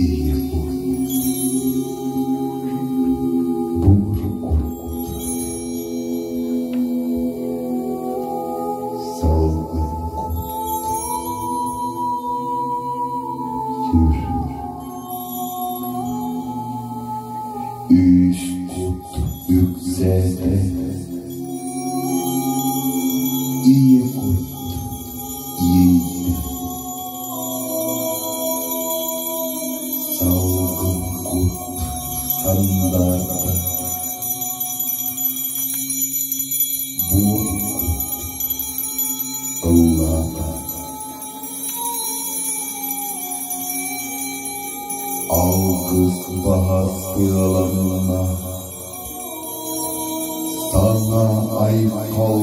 Ийэ кут, буор кут, салгын кут, сүр, үс кут үксээтэ, ийэ кут иэйдэ, салгын кут сандаарда, буор кут ыллаата. Алгыс баһа сыаланна, саҥа айхал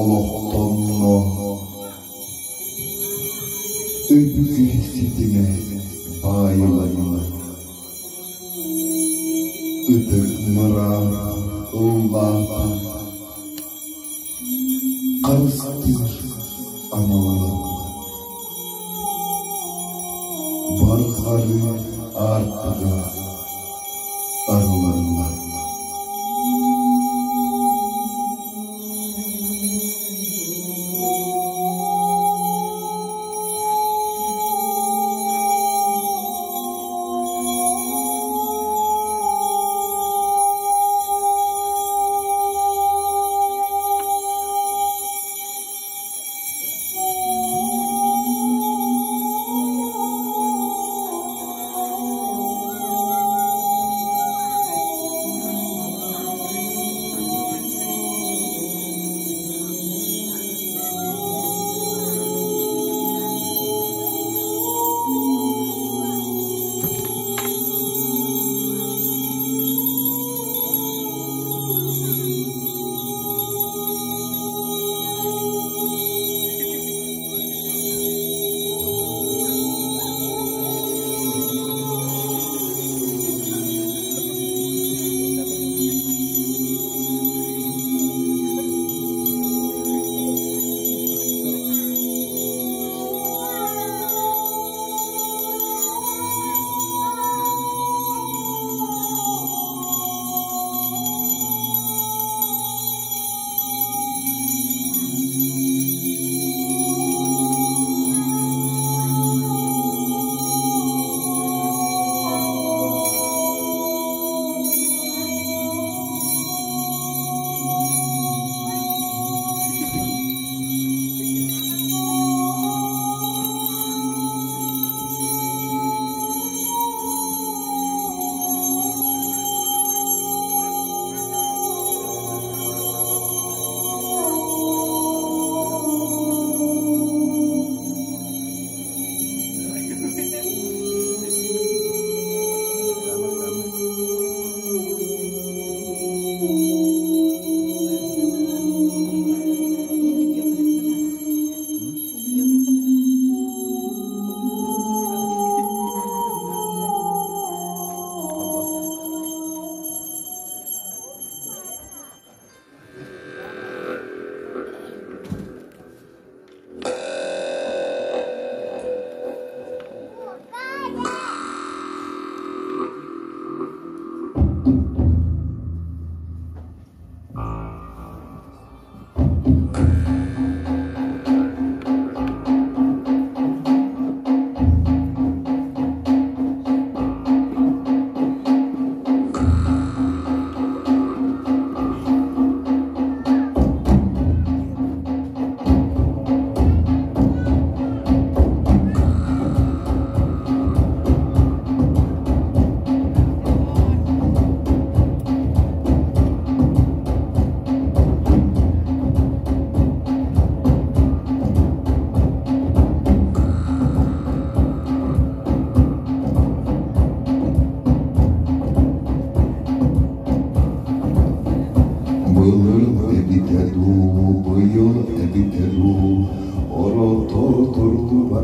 олохтонно, өбүгэ ситимэ баайылынна, ытык мыраан ыллаата, харыстыыр аналланна. Барҕарыы аартыга арылынна.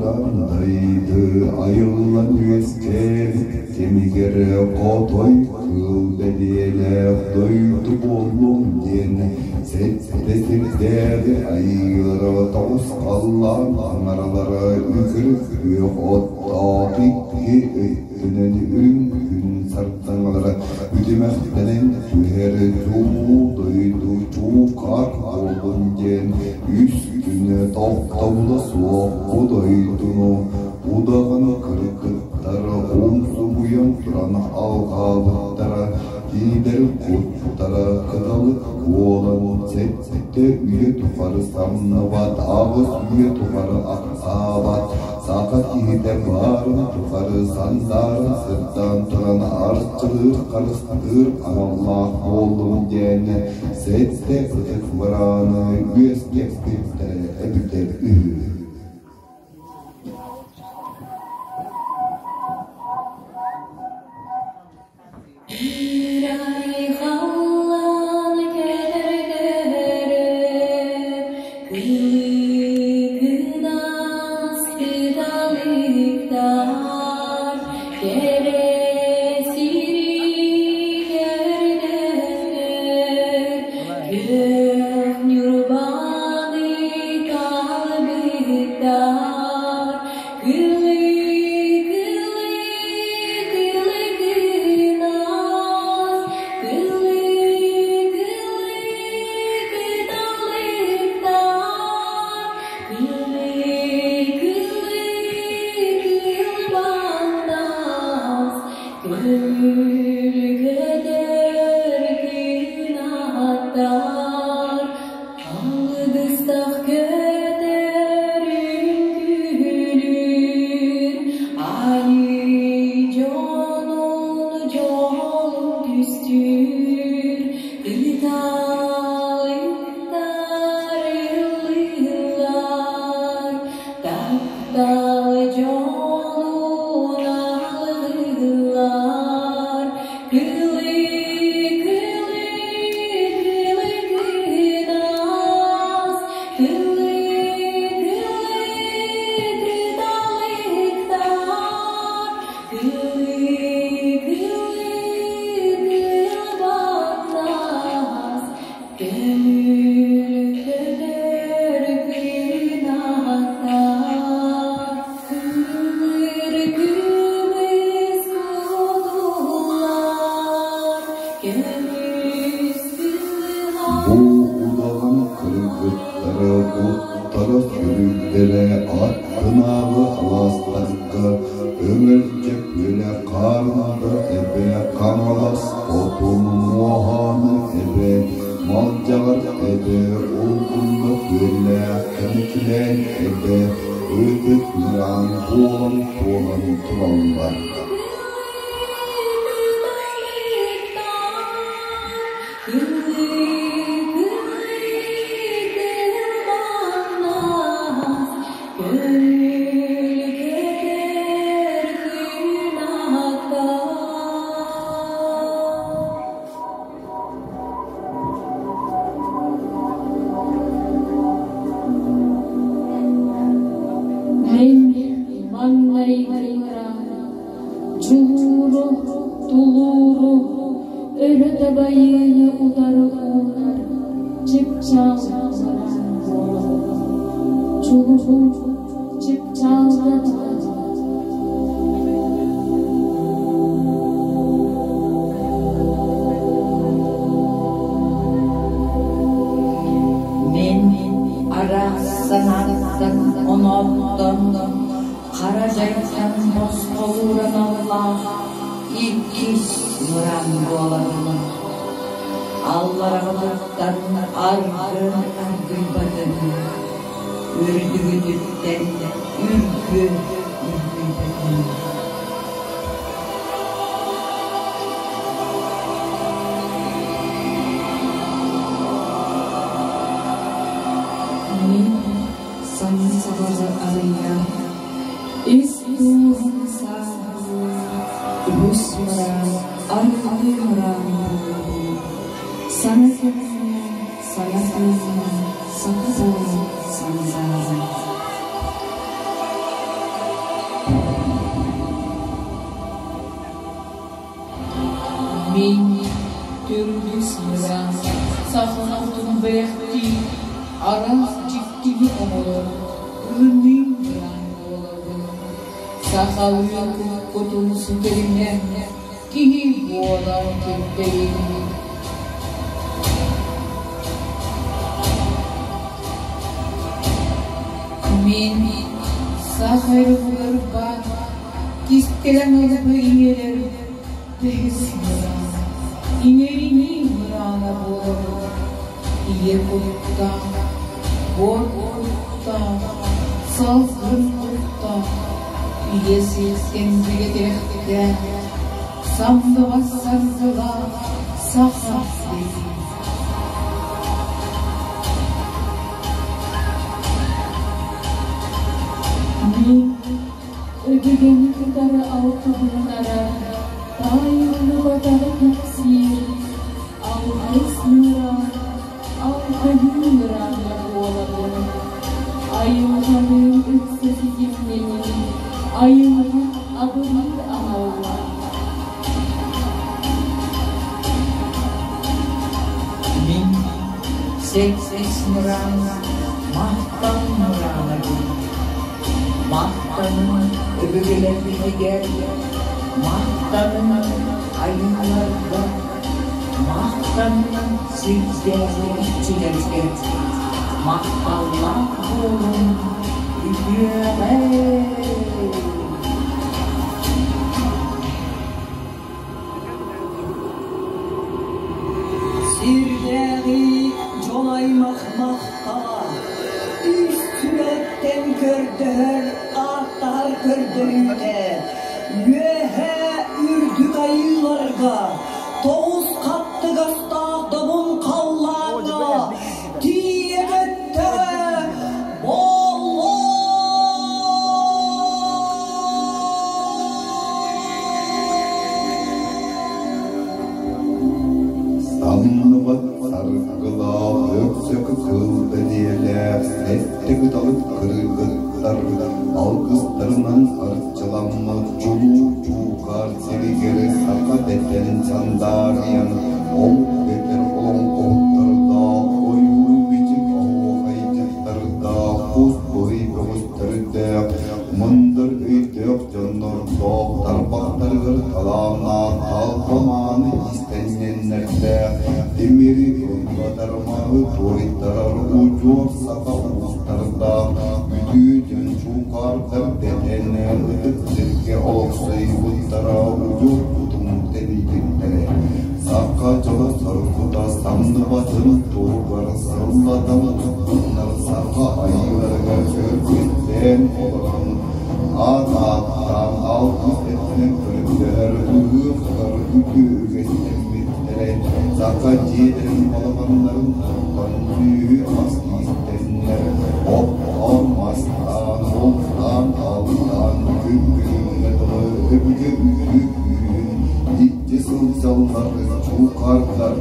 мыраан дайды айыллан үөскээбит кэмигэр хотой кыыл бэлиэлээх дойду буоллум диэн сэттэ сирдээҕи айыылара тоҕус халлаан таҥаралара үкэр күөх оттоох икки өттүнэн үрүҥ күн сардаҥалара үтүмэхтэнэн түһэр чулуу дойду чуукаар буоллун диэн үс күнэ тохтобула суох бу дойдуну удаҕан кыргыттар умсугуйан туран алҕаабыттара кинилэр куттара кыталык буолан сэттэ үйэ тухары самныбат, аҕыс үйэ тухары ахсаабат саха киһитэ баарын тухары сандааран сырдаан туран арчылыыр, харыстыыр аналлаах буоллун диэн сэттэ ытык мырааны үөскэппиттэрэ эбитэ үһү. Ырай халлаан кэтэрдэрэ, кылыгынас кыталыктар, кэрэ сири көрдөстөр, күөх Ньурбаны талбыттар, кылы-кылы кылыгынас, кылы-кылы кыталыктар, кылы-кылы кылбаңнас, көҥүл көтөр кынаттар, алгыстаах көтөр үҥкүүлүүр, айыы дьонун дьолун түстүүр, кыталыктар ыллыыллар, таптал дьолун алгыыллар, кылы-кылы кылыгынас, кылы-кылы кыталыктар, кылы-кылы кылбаңнас, көҥүл көтөр кынаттар, кыҥыр көмүс кутуллар, көмүс Бу кылыһах удаҕан кыргыттара куттара сүрүллэрэ аттынааҕы алаастарга Өҥөлдьө күөлэ Хаарында эбэ Хаҥалас Хотун Муоһааны эбэ Малдьаҕар эбэ Улгумда күөллээх Кэнэкилээн эбэ Ытык мыраан буолан туолан тураллар. Мин маҥнайгы дьулууру, тулууру, өрө дабайыыны утары уунар чыпчаал мыраан буолабын. Дьулуһуу чыпчаалга тутан. Мин араас санааттан, онооттон, хара дьайтан босхолуур аналлаах иккис мыраан буолабын. Аллараҕытыттан аргы аргыйбатын, үрдүгүтүттэн үргү үргүйбэтин. Мин саҥа саҕаҕы арыйар, ис дууһам сааһылыыр, үһүс мыраан, аргы мыраан буолабын. Саҥа кэмҥэ, саҥа тыыҥҥа, саха буолан сандааран. Ылыныы мыраан буолабын. Сахалыы куккутун сүтэримэн, киһи буолан килбэйиҥ. Мин саха эрэ кистэлэҥ алыбы иҥэрэр бэһис мыраан, иҥэринии мыраана буолабын. Ийэ куттаах, буор куттаах, салгын куттаах, ийэ сиртэн бигэ тирэхтээх, самныбат саргылаах саха сирин. Мин өбүгэни кытары алтыһыннарар, таайыллыбатаҕы кэпсиир, алгыс мыраан, алгыһыы мыраана буолабын. Айылҕалыын ыкса ситимнэнии, айылҕа абырыыр аналлаах. Мин сэксис мыраан, махтал мыраанабын. Махтанын өбүгэлэрбитигэр, махтанын айыыларга, махтанын сирдээҕи иччилэргэ, махталлаах буолуҥ үтүөҕэ! Сирдээҕи дьон аймах махтала, үс сүрэхтэн көрдөһөр, ааттаһар көрдөрүүтэ, үөһээ үрдүк айыыларга, тоҕус хаттыгастаах добун халлааҥҥа тиийэ көттөҕө буоллун! Самныбат саргылаах өксөкү кыл бэлиэлээх сэттэ кыталык кыргыттар алгыстарынан арчыламмыт чулуу чуукаар сиригэр саха дэтэн сандаарыйан омук дэтэр олоҥхоһуттардаах ойуу-бичик оһуохайдьыттардаах кус-куһуй бөҕөстөрдөөх мындыр өйдөөх дьоннордоох тарбахтарыгар талааннаах албамааны иистэнньэннэрдээх тимири ыллатар маһы туойтарар удьуор саха уустардаах үтүө дьон чуукаардар дэтэн ытык сиргэ олохсуйбуттара удьуор утум тэнийбиттэрэ саха дьоло соргута самныбатын туһугар сыллатан туттуннар саха айыыларыгар өргүттээн олорон аат ааттаан алгыс этинэн көрдөһөр ыһыахтар үтүө үгэстэммиттэрэ саха дьиэлэрин балаҕаннарын туттан сүөһү ас иистэннэр оттоон мастаан бултаан алтаан күн бүгүҥҥэ дылы өбүгэ үтүө күүһүн иччи сылдьаллар чуукаардар.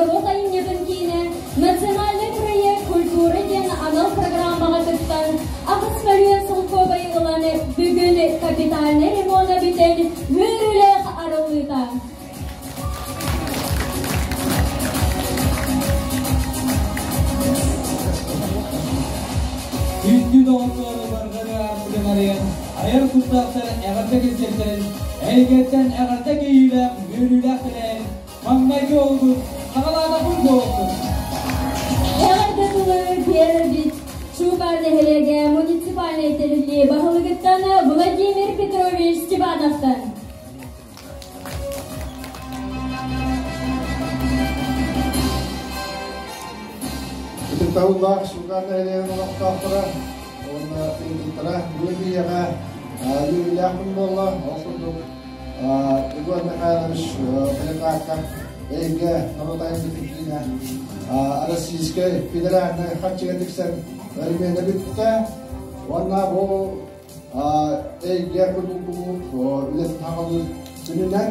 норуот айымньытын киинэ национальнай проект «Культура» диэн анал программаҕа кыттан, 8 мөлүйүөн солкуобайы ылан, бүгүн капитальнай ремона бүтэн, үөрүүлээх арыллыыта. Күндү доҕоттору барҕары ааппытын арыйан, айар куттаахтар эҕэрдэ кэнсиэртэрин, эйгэттэн эҕэрдэ кэйиилээх, үөрүүлээх тэрээһин маҥнайгы олугун саҕалаатахпыт буолуохтун. Эҕэрдэ тылы биэрэрбит Чуукаар нэһилиэгэ муниципальнай тэриллии баһылыгыттан Владимир Петрович Степановтан. Ытыктабыллаах Чуукаар нэһилиэгин олохтоохторо уонна ыалдьыттара бүгүн биһиэхэ үөрүүлээх күн буолла. Ол курдук Егор Михайлович Поликарпов эйгэ норуот айымньытын киинэ Российскай федеральнай харчыга тиксэн өрөмүөнэ бүттэ. Уонна бу эйгэ кулууп үлэтин хаҥалыыр күнүнэн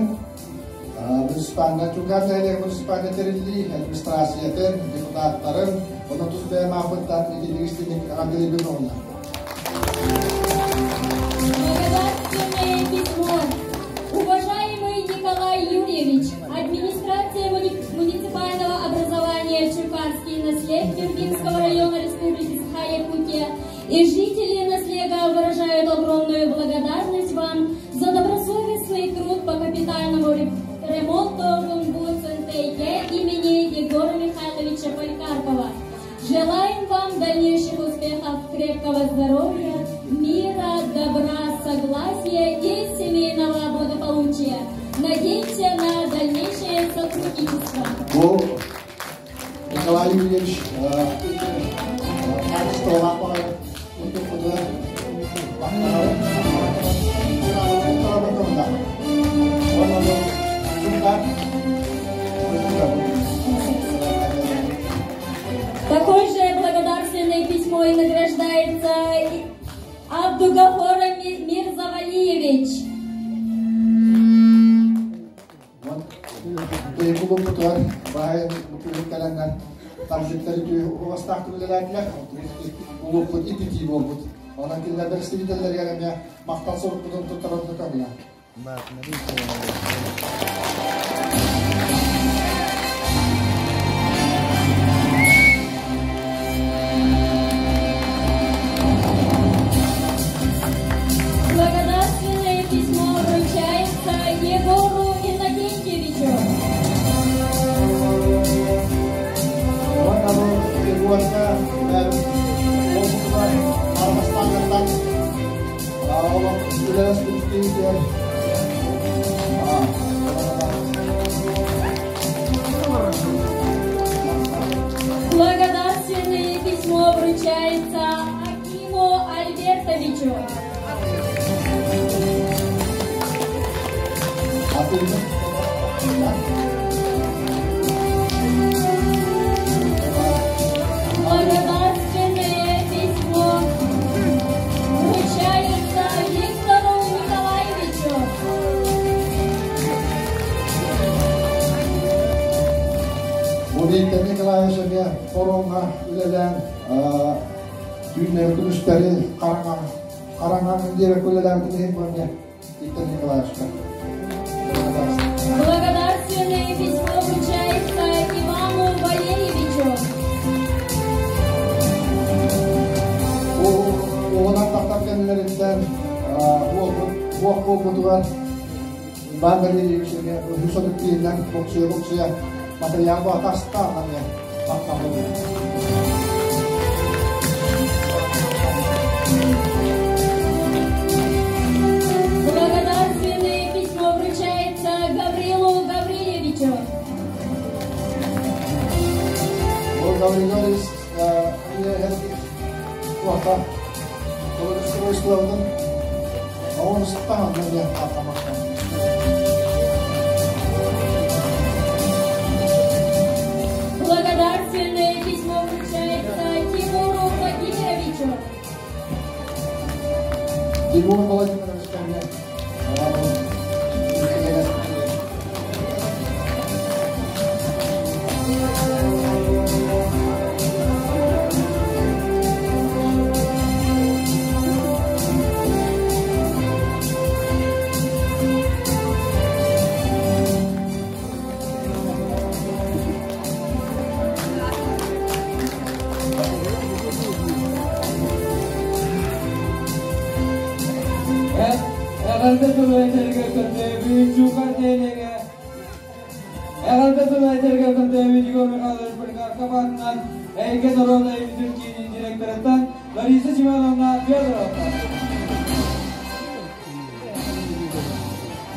муниципальнай Чуукаар нэһилиэгэ муниципальнай тэриллии администрациятын, депутаттарын, онон тус бэйэм ааппыттан итинник истиҥник эҕэрдэлиибин уонна. Благодарственное письмо. Уважаемый Николай Юрьевич, администрация муниципального образования Чукарский наслег Нюрбинского района Республики Саха-Якутия и жители наслега выражают огромную благодарность вам за добросовестный труд по капитальному ремонту ГУНБУ имени Егора Михайловича Поликарпова. Желаем вам дальнейших успехов, крепкого здоровья, мира, добра, согласия и семейного благополучия. Надеемся на дальнейшее сотрудничество. Бу Николай Юрьевич хаачыстыбалаах баҕайы туппутугар махтанабын. Уонна Чуукаар Такое же благодарственное письмо и награждается Абдугафора Мирзавалиевич. Кулууппутугар баайын бу кэлэннэр таржыттары уостаах үлэлээтилэр, кулууппут ититии буолбут. Онон кинилэр представителлэригэр эмиэ махтал сурукпутун туттаран көмөлө. Благодарственное письмо вручается Егору Иннокентьевичу. Уонна бу Егорга уолбутугар армастаангаттан олох үлэлэспит киһитигэр. Благодарственное письмо вручается Акиму Альбертовичу. Атын Благодарственное письмо вручается Виктору Николаевичу. Бу Виктор Николаевич эмиэ форумҥа үлэлээн түүннэри күнүстэри хараҥа хараҥа диэбэккэ үлэлээбитин иһин бу эмиэ Виктор Николаевичка. Благодарственное письмо вручается Ивану Валерьевичу. Бу уонан тахтар кэннилэриттэн уох буолбутугар Иван Валерьевич эмиэ үһүс тиинэн боксуйа боксуйа материал бу атастаан эмиэ махталлыбыт. Благодарственное письмо вручается Гаврилу Гаврилевичу. Бу Гаврилович эмиэ туохта устройстводан он стан эмиэ атамахтан. Благодарственное письмо вручается Тимуру Владимировичу. Тимур Владимирович эмиэ Эҕэрдэ тылы этэргэ көрдөбүт Чуукар нэһилиэгэ. Эҕэрдэ тылы этэргэ көрдөбүт Егор Михайлович Поликарпов аатынан Эйгэ норуот айымньытын киинин директорыттан Лариса Семеновна Федоровна.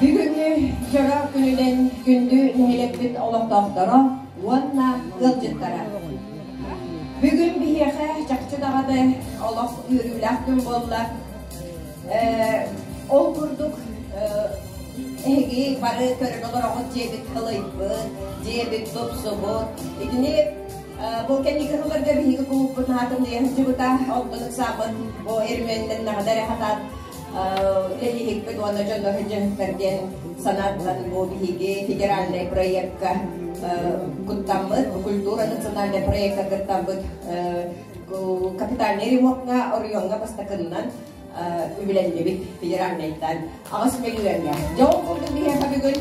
Бүгүҥҥү дьоро күнүнэн күндү нэһилиэкпит олохтоохторо уонна ыалдьыттара. Бүгүн биһиэхэ чахчы даҕаны олох үөрүүлээх күн буолла. Ол курдук эһиги бары көрөн олороҕут дьиэбит кылыйбыт, дьиэбит тупсубут. Итини бу кэнники сылларга биһиги кулууппут наһаа тымныйа сылдьыбыта, онтон ыксааммыт бу эрмиэннэн эрэ хатаат үлэлииһикпит уонна дьонно сылдьыһыктар диэн санааттан бу биһиги федеральнай проекка кыттаммыт, культура национальнай проекка кыттаммыт капитальнай ремонтҥа оройуоҥҥа бастакыннан үбүлэннибит федеральнайтан 8 мөлүйүөҥҥэ. Дьэ ол курдук биһиэхэ бүгүн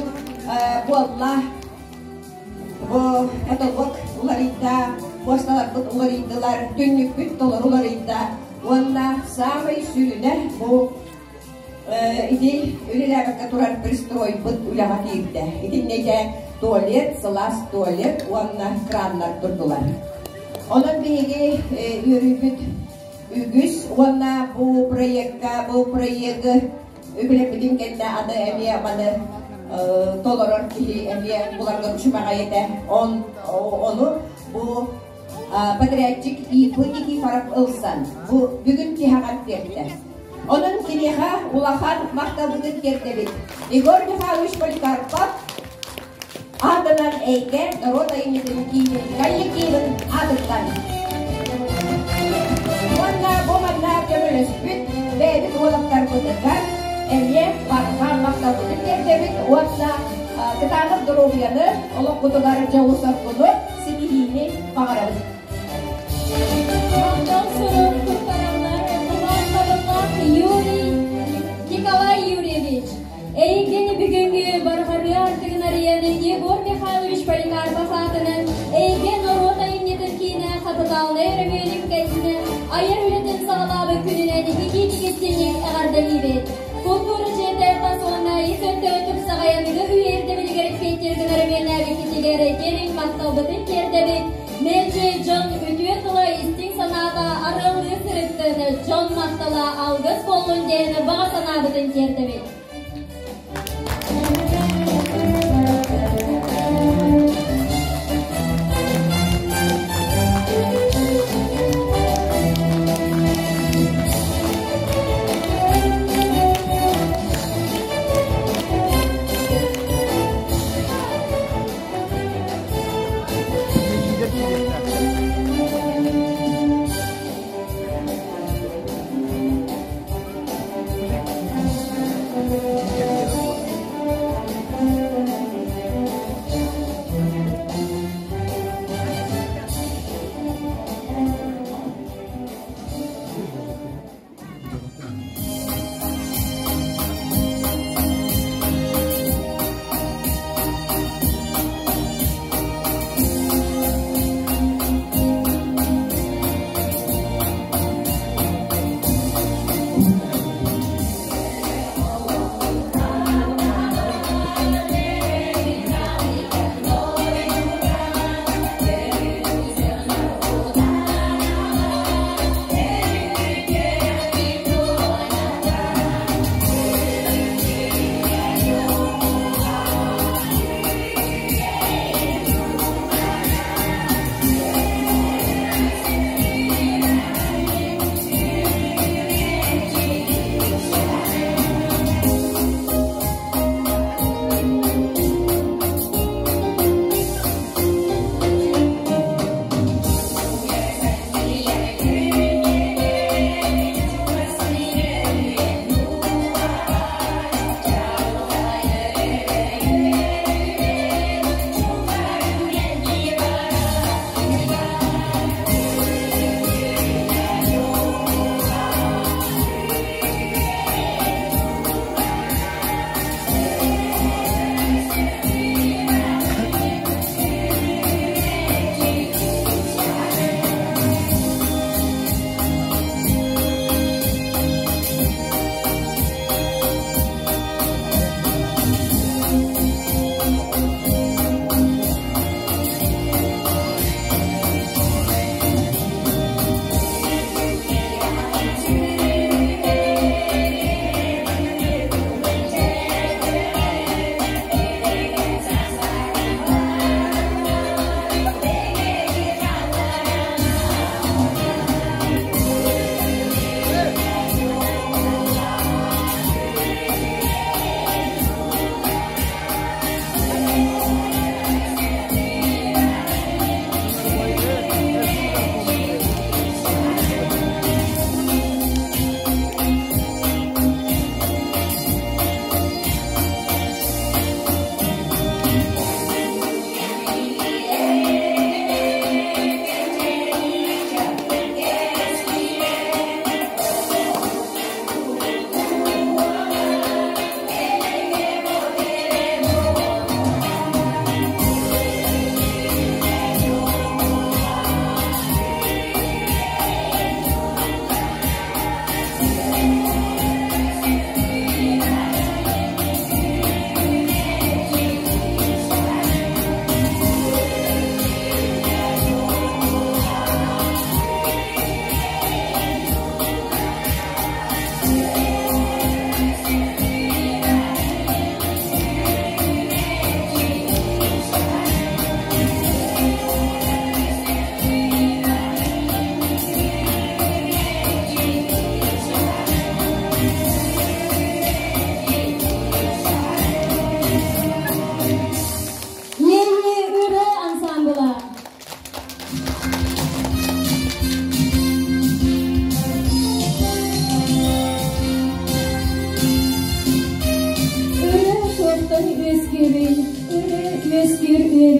буолла бу потолок уларыйда, муосталарбыт уларыйдылар, түннүкпүт толору уларыйда. Уонна саамай сүрүнэ бу ити үлэлээбэккэ турар пристройбут үлэҕэ киирдэ. Итиннэ туалет, сылаас туалет уонна краннар турдулар. Онон биһиги үөрүүбүт үгүс уонна бу проекка, бу проегы үбүлэппитин кэннэ аны эмиэ маны толорор киһи эмиэ буларга үчүгэй этэ. Он, ону бу подрядчик ИП Никифоров ылсан, бу бүгүн тиһэҕэр тиэртэ. Онон киниэхэ улахан махталбытын тиэрдэбит. Егор Михайлович Поликарпов аатынан Эйгэ норуот айымньытын киинин коллективын аатыттан. Уонна бу манна көмөлөспүт бэйэбит уолаттарбытыгар эмиэ барҕа махталбытын тиэрдэбит уонна кытаанах доруобуйаны, олохпутугар дьолу-соргуну, ситиһиини баҕарабыт. Махтал сурук туттараллар Табыллаах Юрий Николай Юрьевич. Эйигин бүгүҥҥү барҕарыы артыгын арыйан Егор Михайлович Поликарпов аатынан Эйгэ норуот айымньытын киинэ хапытаалынай өрөмүөнүн кэннэ айар үлэтин саҕалаабыт күнүнэн итиитик-истиҥник эҕэрдэлиибит. Култуура дьиэтэ тас уонна ис өттө тупсаҕай аныгы үйэ ирдэбилигэр эппиэттиир гына өрөмүөннээбиккитигэр дириҥ махталбытын тиэрдэбит. Мэлдьи дьон үтүө тыла истиҥ санаата арыаллыы сырыттын, дьон махтала алгыс буоллун диэн баҕа санаабытын тиэрдэбит.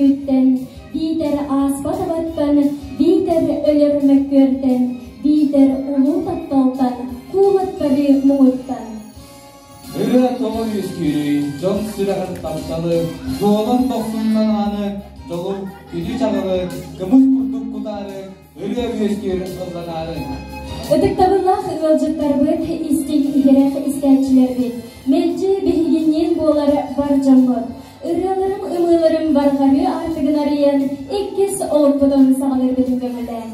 үөрүүттэн, биитэр ааспат абаттан, биитэр өлөр мөккүөртэн, биитэр улуу тапталтан, куулаттары муҥуттан. Ырыа тоҕо үөскүүрүй, дьон сүрэҕин тапталы, дуолан дохсуннан ааны, дьолу, күнү чаҕылы, кымыс курдук кутаары, ырыа үөскүүр ылланаары. Ытыктабыллаах ыалдьыттарбыт, истиҥ иһирэх истээччилэрбит, мэлдьи биһигинниин буолар бар дьоммут. Ырыаларым ымыыларым барҕарыы аартыгын арыйан, иккис олукпутун саҕалыырбытын көҥүлээн.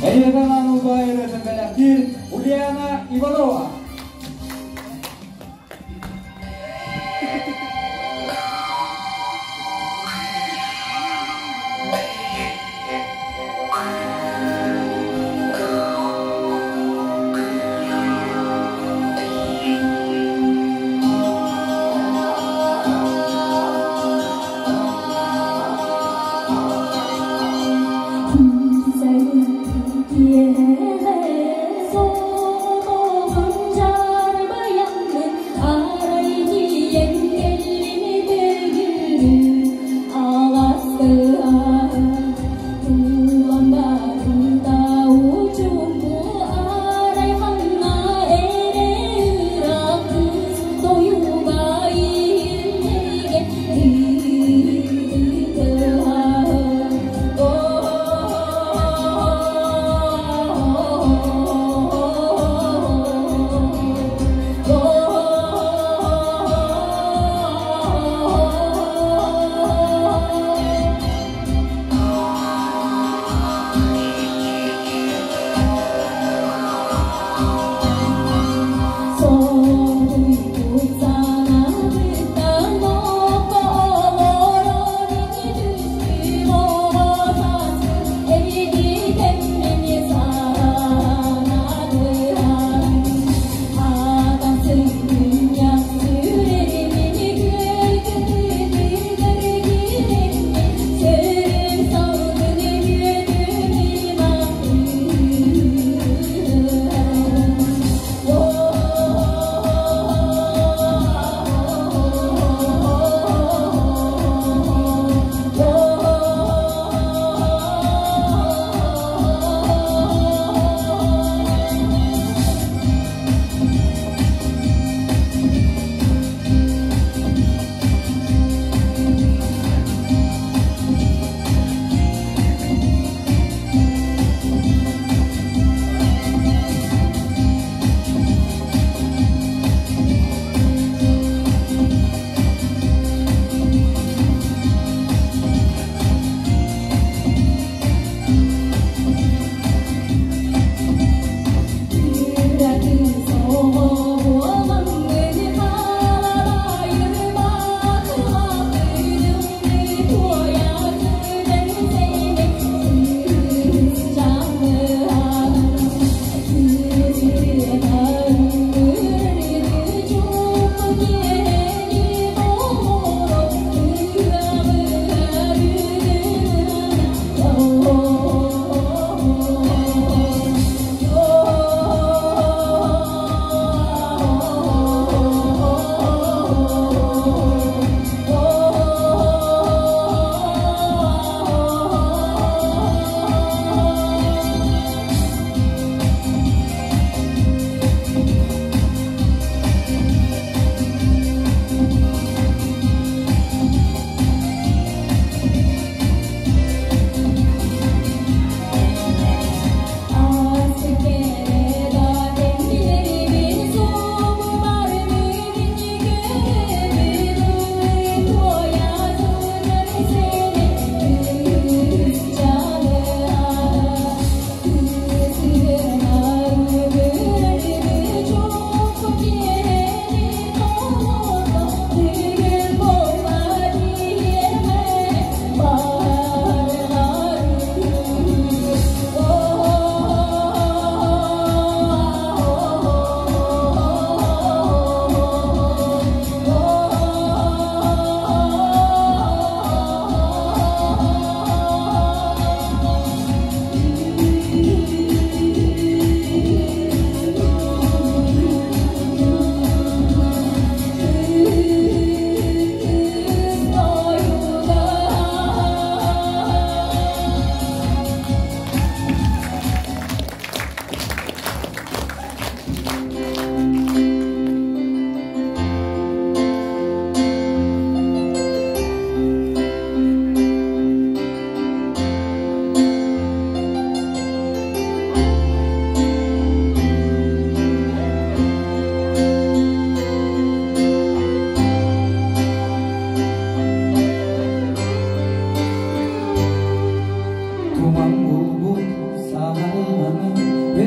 Эйиэхэ аналбай ырыатын бэлэхтиир Ульяна Иванова. Oh.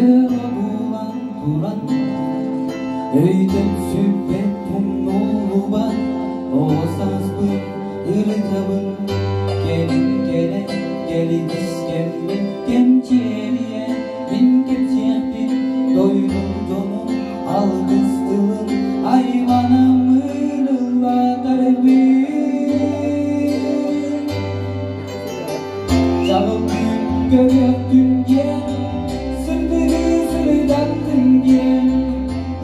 Дьоро буолан туран, өйтөн сүппэт умнуллубат оҕо сааспын ырытабын. Кэлин кэлэн кэлитис кэммит кэмчиэрийэ, мин кэпсиэхпин дойдум дьонун алгыс тылын айманаммын ыллатарбын. Чаҕыл күн көрүөхтүн диэн, сырдыгы сырдаттын диэн,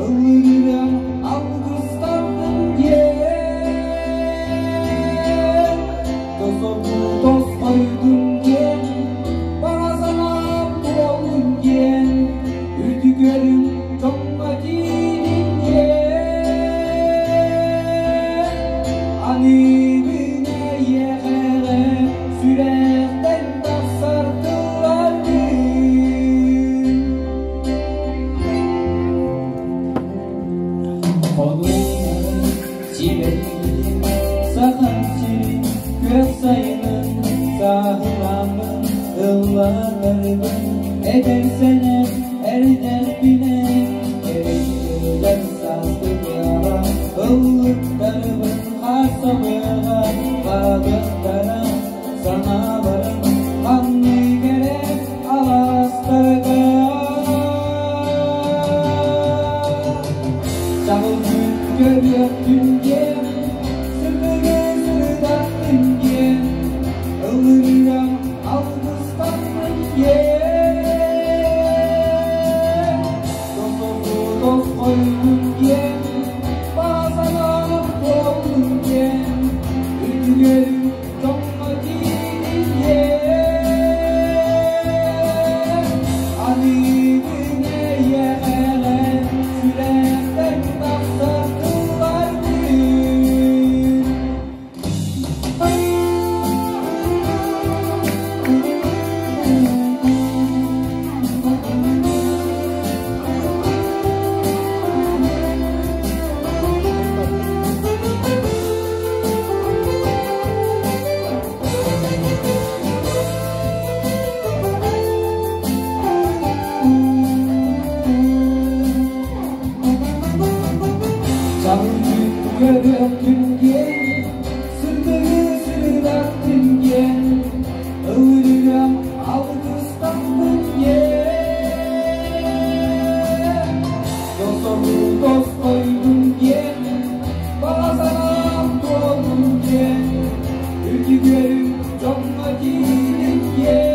ыллыырым алгыстардын диэн. Тосоргу тосхойдун диэн, баҕа санаам туоллун диэн, үрдүгөрүм дьоҥҥо тиийдин диэн. Аныыбын эйиэхэ сүрэхтэн тахсар тылларбын. Хонууларын сибэккитин, сахан сирин күөх сайынын сааһыламмын ыллатарбын, эдэр сэнэх эрдэхпинэ кэрийдэр сааскыга ыллыктарбын харсабыга хаалыахтара санааларым ханнык эрэ алаастарга. Чаҕыл күн көрүөхтүн диэн, сырдыгы сырдаттын диэн, ыллыырам алгыстаннын диэн. Тосоргу тосхойдун диэн, баҕа санаам туоллун диэн, үрдүгөрүм дьоҥҥо тиийдин диэн. Аныыбын эйиэхэ сүрэхтэн тахсар тылларбын. Чаҕыл күн көрүөхтүн диэн, сырдыгы сырдаттын диэн, ыллыырым алгыстаннын диэн. Тосоргу тосхойдун диэн, баҕа санаам туоллун диэн, үрдүгөрүм дьоҥҥо тиийдин диэн.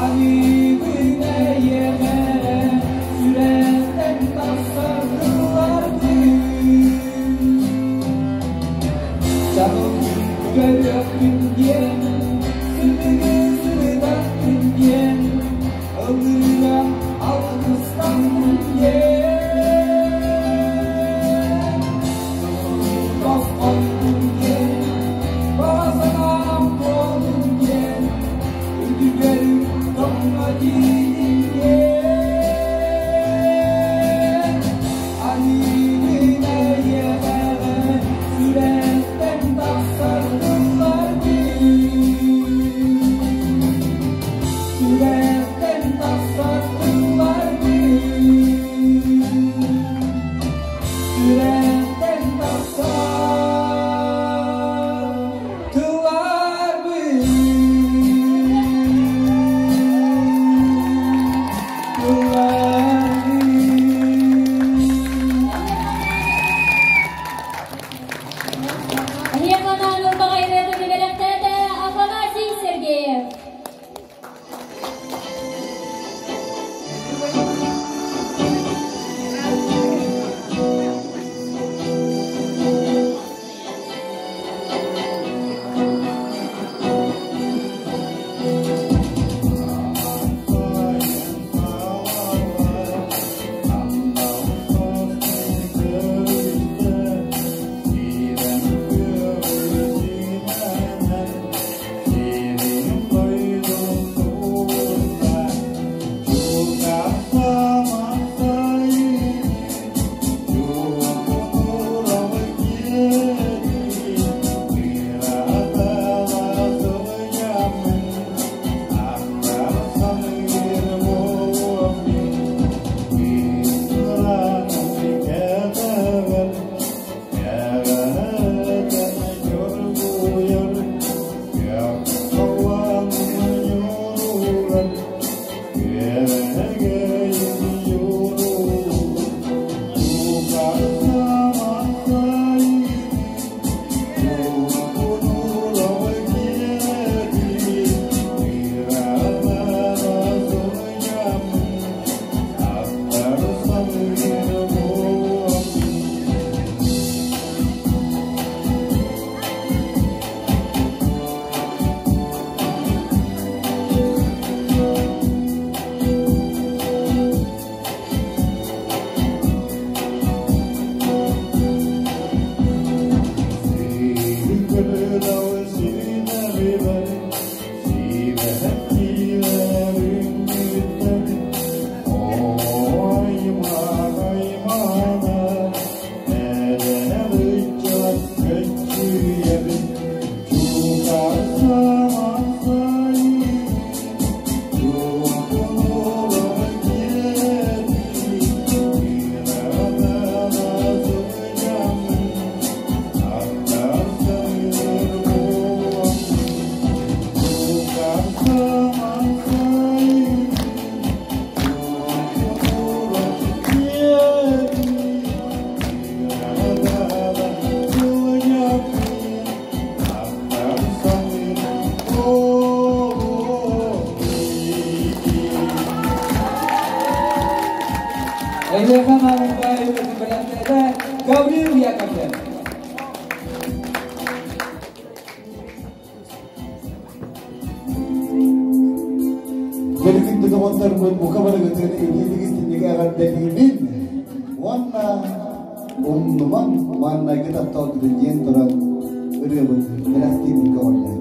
Аныыбын эйиэхэ сүрэхтэн тахсар тылларбын. Чаҕыл күн көрүөхтүн диэн, сырдыгы сырдаттын диэн, ыллыырам алгыстаннын диэн. Тосхойдун диэн, баҕа санаам туоллун диэн, үрдүгөрүм дьоҥҥо тиийдин диэн. Аныыбын эйиэхэ сүрэхтэн тахсар тылларбын. Сүрэхтэн тахсар тылларбын. Сүрэхтэн тахсар тылларбын. Тылларбын. Эһиэхэ ылбаҕайырыатын бэлэхтээтэ Афанасий Сергеев. Эйиэхэ маамырбай үлэтин бэлэхтээтэ Гаврил Яковлев. Кэликин доҕотторбут бука барыгытын илиилигистиннигэ эҕэрдэлиибин уонна умнумаҥ маҥнайгы тапталгытын диэн туран ырыабыт бэлэхтиибин көҕүллээн.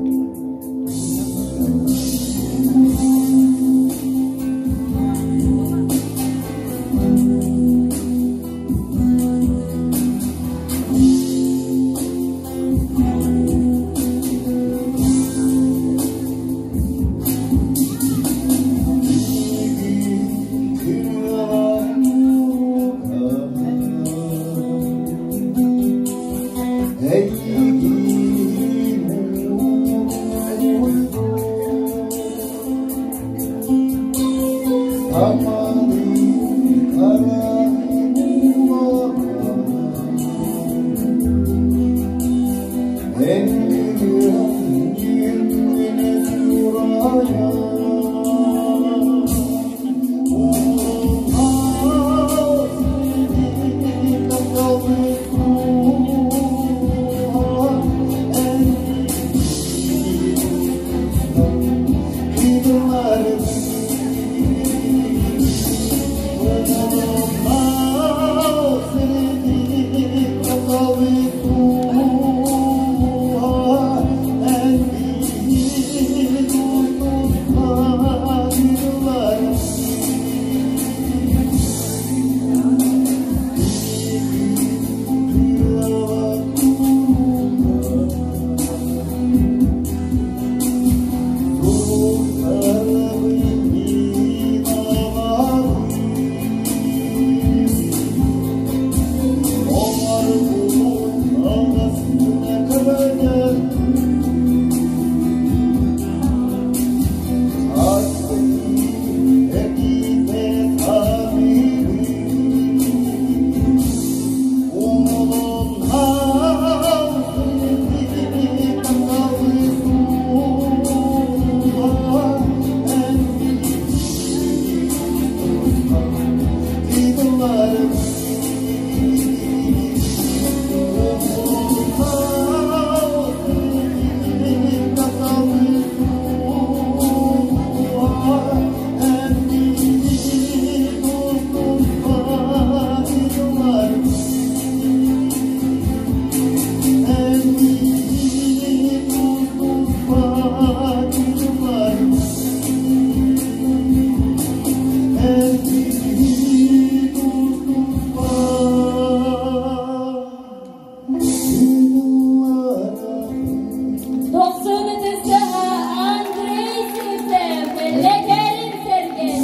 Андрей Сивцев, Лекерин Сергей.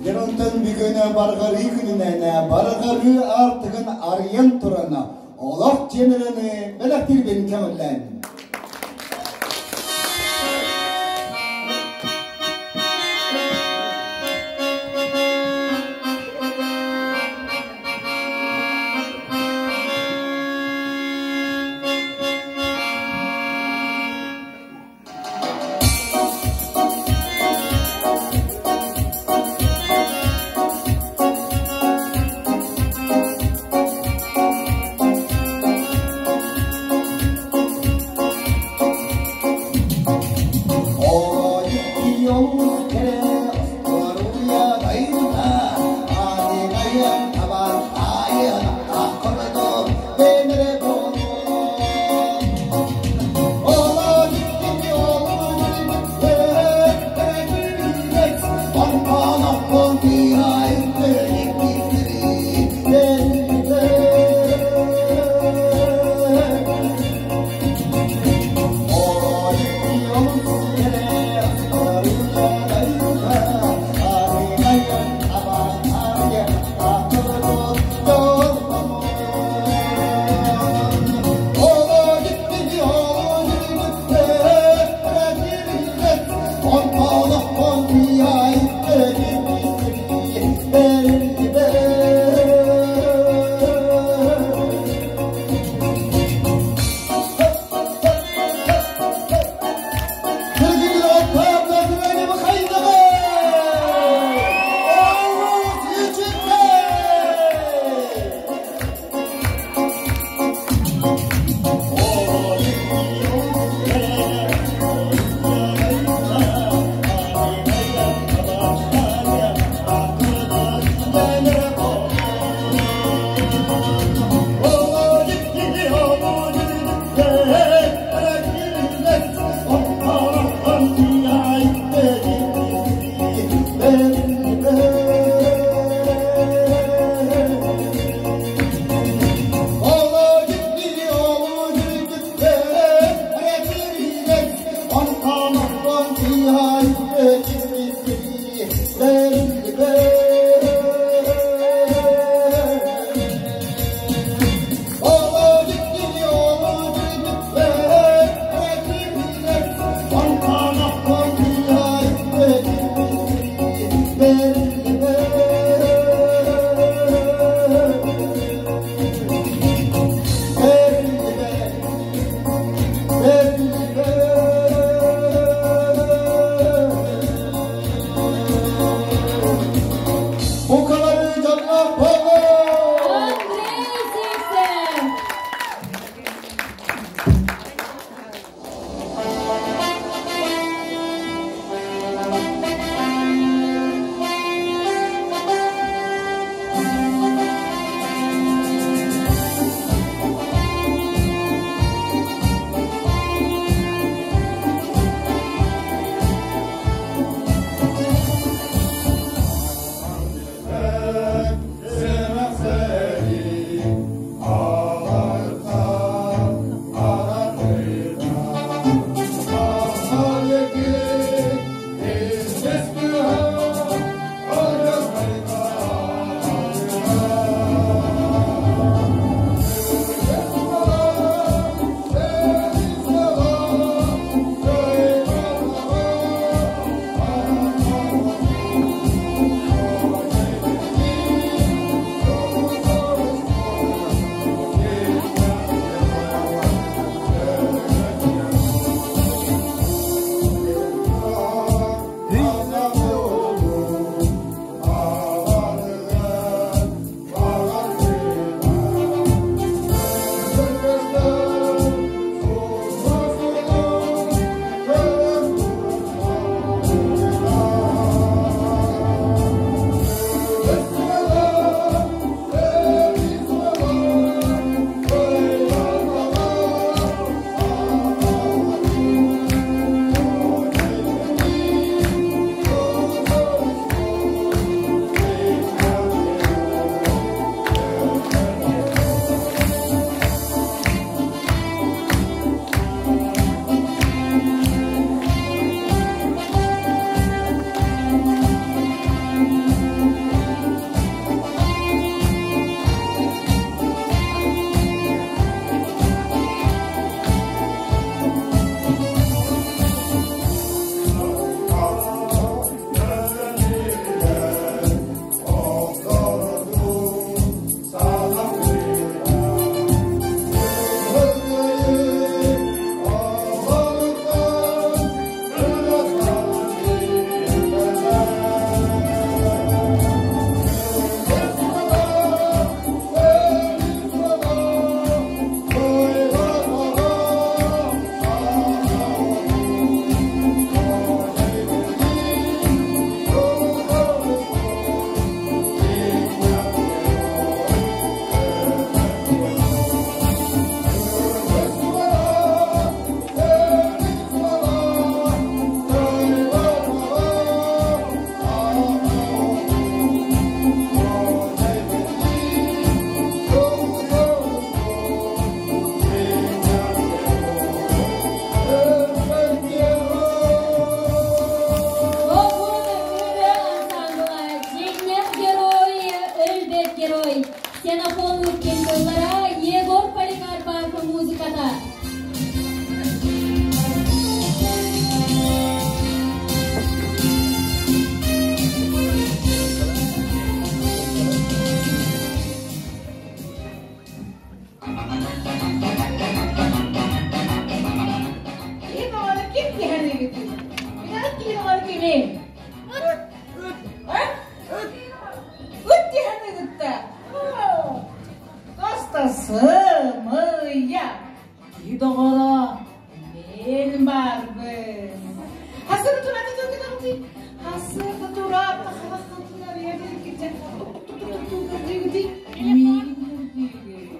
Дьонтон бүгүн барҕарыы күнүнэн барҕарыы аартыгын арыйан туран олох тиэмэлэни бэлэхтиирбин көҥүллээн. баарбын. Хасыры турата төгүнэҕитий? Хасыры турата хараххытын арыйа биэргитэ көрдүүгүтүй? Миигин көрдүүгүт.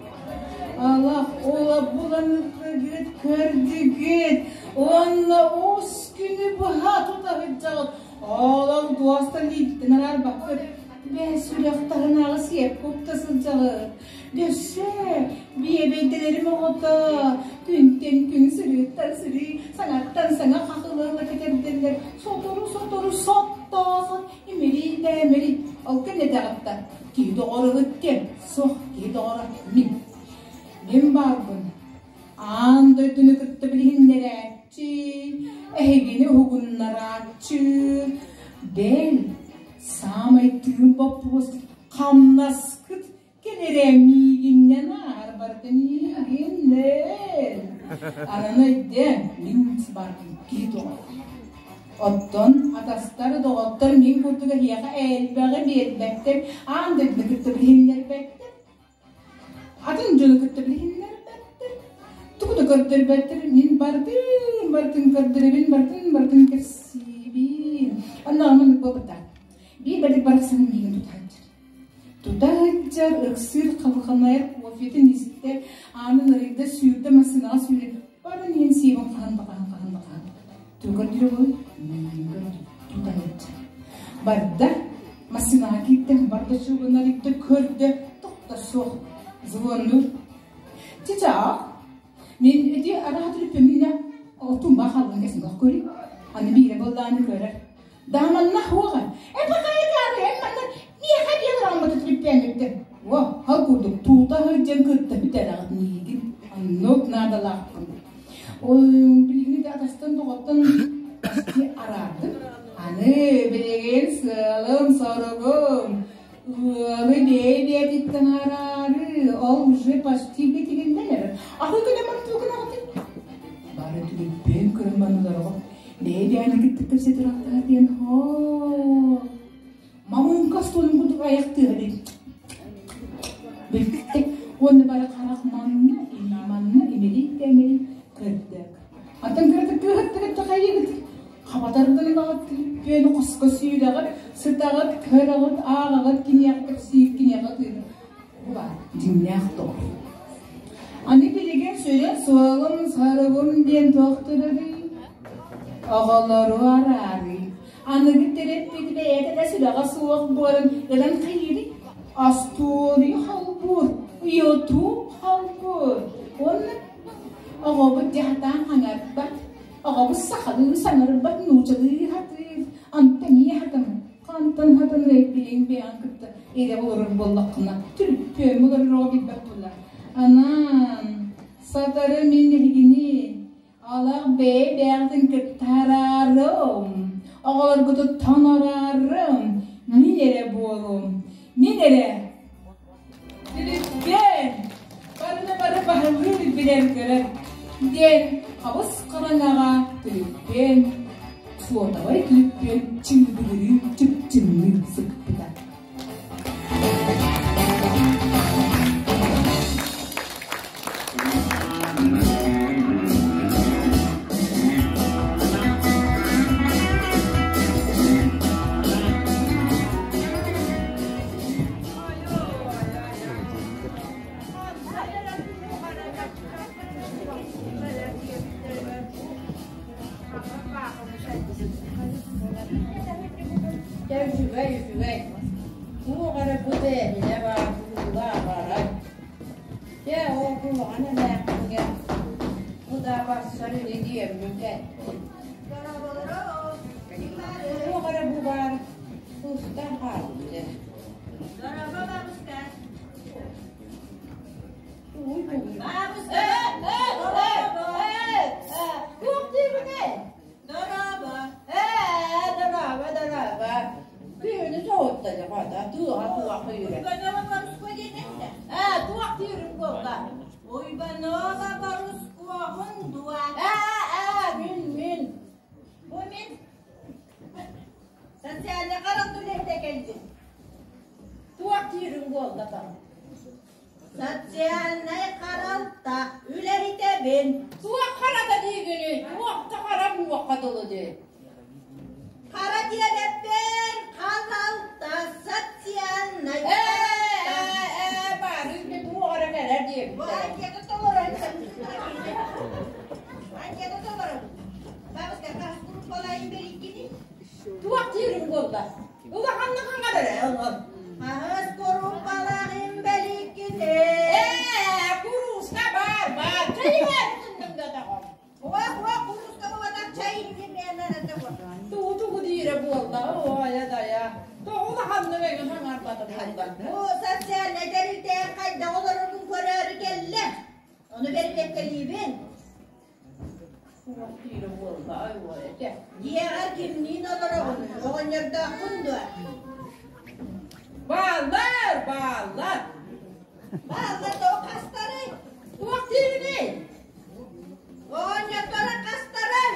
Алах ола булан ыттыгыт, көрдүгүт. Уонна ус күнү быһа тута сылдьаҕыт. Олох дуостан ииттэн араарбаккыт. Бээ сүрэх таһынааҕы сиэпкэ укта сылдьаҕыт. Өссө биэбэйдэлэрим оҕото күнтэн күн сырыыттан сырыы саҥаттан саҥа хахылыала кэтэрдэллэр сотору-сотору соттоосот имирий да имирий ол кэннэ даҕатта киһи доҕоругут кэм суох киһи доҕоро мин мин баарбын аан дойдуну кытта билиһиннэрээччи эһигини уһугуннарааччы бэл саамай тыын боппуруос хамнаскыт Кэлэрэ миигиннэн аар барыта миигиннэн. Анан өйдөөн, мин барбын киһи тоҕо. Оттон атастар, доҕоттор мин курдук эһиэхэ элбэҕи биэрбэттэр, аан дойдуну кытта билиһиннэрбэттэр. Атын дьону кытта билиһиннэрбэттэр. Тугу да көрдөрбөттөр, мин бардым, бартын көрдөрөбүн, бартын, бартын кэпсиибин. Онно маннык буолбута. Биир бадык барахсан миигин тутааччы. Тута сылдьар, ыксыыр, халҕанайар кофетын истэ, аанын арыйда, сүүрдэ, массыынаҕа сүүрэн, баран иһэн сиэбин хаһан да хаһан, хаһан да хаһан. Тугар дьоҕу миигин тута сылдьар. Барда, массыынаҕа киирдэ, барда чугун арыйда, көрдө, тохто суох. Звоннуур. Чычаах, мин ити араха түрүппүмүнэ отун баахаллан кэсин көрүй. Аны биирэ буоллааны көрөр. Дааманна хуоҕа. Эпэхайытаары эн манна миэхэ диэн ырааммыты түрүппээмиттэр. О, хал курдук туута сылдьан кытта бүтэрэҕит миигин. Оннук наадалаахпын. Ой, билигин да атастан доҕоттон почти араардым. Аны билигин сыалым-соругум ыалы бэйэ-бэйэтиттэн араары, ол уже почти битигиннэн эрэр. Ахы күнэ мантуугун аҕатын. Бары түлүппүөн көрөн маныларого Бэйэ-бэйэни кытта кэпсэтэр аттаах диэн хоо мамыҥка остуолун курдук айахтыа эбит. Бүттэ. Уонна бары харах манна, илии манна, имэрий да имэрий көрдөк. Антон кыратык кыыһыттыгыт хайыгыт хабатардан ылаҕыт түлүппүөнү хоско сүүрэҕит, сытаҕыт, көрөҕүт, ааҕаҕыт, киниэхэ кэпсиир, киниэхэ тыынар. Бу баар дьиҥнээх доҕор. Аны билигин сүрүн суолум, соругум диэн туох турарый? Оҕолору араарыы. Аныгы төрөппүт бэйэтэ да сүрэҕэ суох буолан ылан хайыырый? Остуоруйа холбуур, YouTube холбуур. Уонна оҕобут дьаһатаан хаҥарбат, оҕобут сахалыы саҥарбат, нуучалыы хатыыр, онтон ийэ хатаммыт. Хантан хатаныай билиҥ бэйэҕин кытта эрэ олорор буоллаххына, түлүппүөм олорор оҕо билбэт буолла. Анаан, сатары мин эһигини алах бэйэ-бэйэҕитин кыттаараарым, оҕолоргутуттан ораарым, мин эрэ буолум, мин эрэ Түлүппүөн, барыны бары баһылыыр билэр көрөр диэн хабыс хараҥаҕа түлүппүөн, суотабай түлүппүөн чыыбыгырыы чыпчыҥныы сыппыта. Дьэ үчүгэй, үчүгэй. Туох эрэ бу бэйэбинэ баар буулаа барар. Дьэ ол куһаҕан эмээхсиҥҥэ бу да барсар ини диэммин кэттим. Туох эрэ бу баар тустан хаалбыт. Дорообо, бабушка. Бабушка! Туох диибиний? Дорообо. Ээ, дорообо, дорообо. Түүнү соһутта дьэ, хата, тыаҕа туох үүрэ. Уйбанова Боруско диэтэ. Ээ, туох диирим буолла? Уйбанова Борускоҕун дуо? Ээ, ээ, мин, мин. Бу мин Социальный харалта үлэһитэ кэллим. Туох диирим буолла там? Социальнай харалта үлэһитэбин. Туох харата диигиний? Туох да дылы дии. Хара диэбэппин, халалта социальнай. Ээ, ээ, бары не туох эрэ кэлэр диэбиттэр. Анкета толорон. Анкета толорон. Бабушка, хас группалайын бериккини? Туох диирин буолла? Улаханнык хаҥар эрэ онон. Хаһыс группалаах имбэликкини? Ээ, курууска баар, баар. Чэйиҥэ тынныҥдатаҕым. Уа, курууска буолбатах чай иһимиэнэр этэ бу. Тугу тугу диирэ буолла, оойа дайа. Тоҕо улаханнык эҥин хаҥарбата буолла? Бу социальнай тэрилтээн хайдах олорорун көрөөрү кэллэ. Ону бэрбиэккэлиибин. Туох диирэ буолла, ай уой этэ. Дьиэҕэр кимниин олороҕун, оҕонньордооххун дуо? Бааллар, бааллар. Бааллар тоҕо хастарый? Туох диирий? Оҕонньотторо хастарый?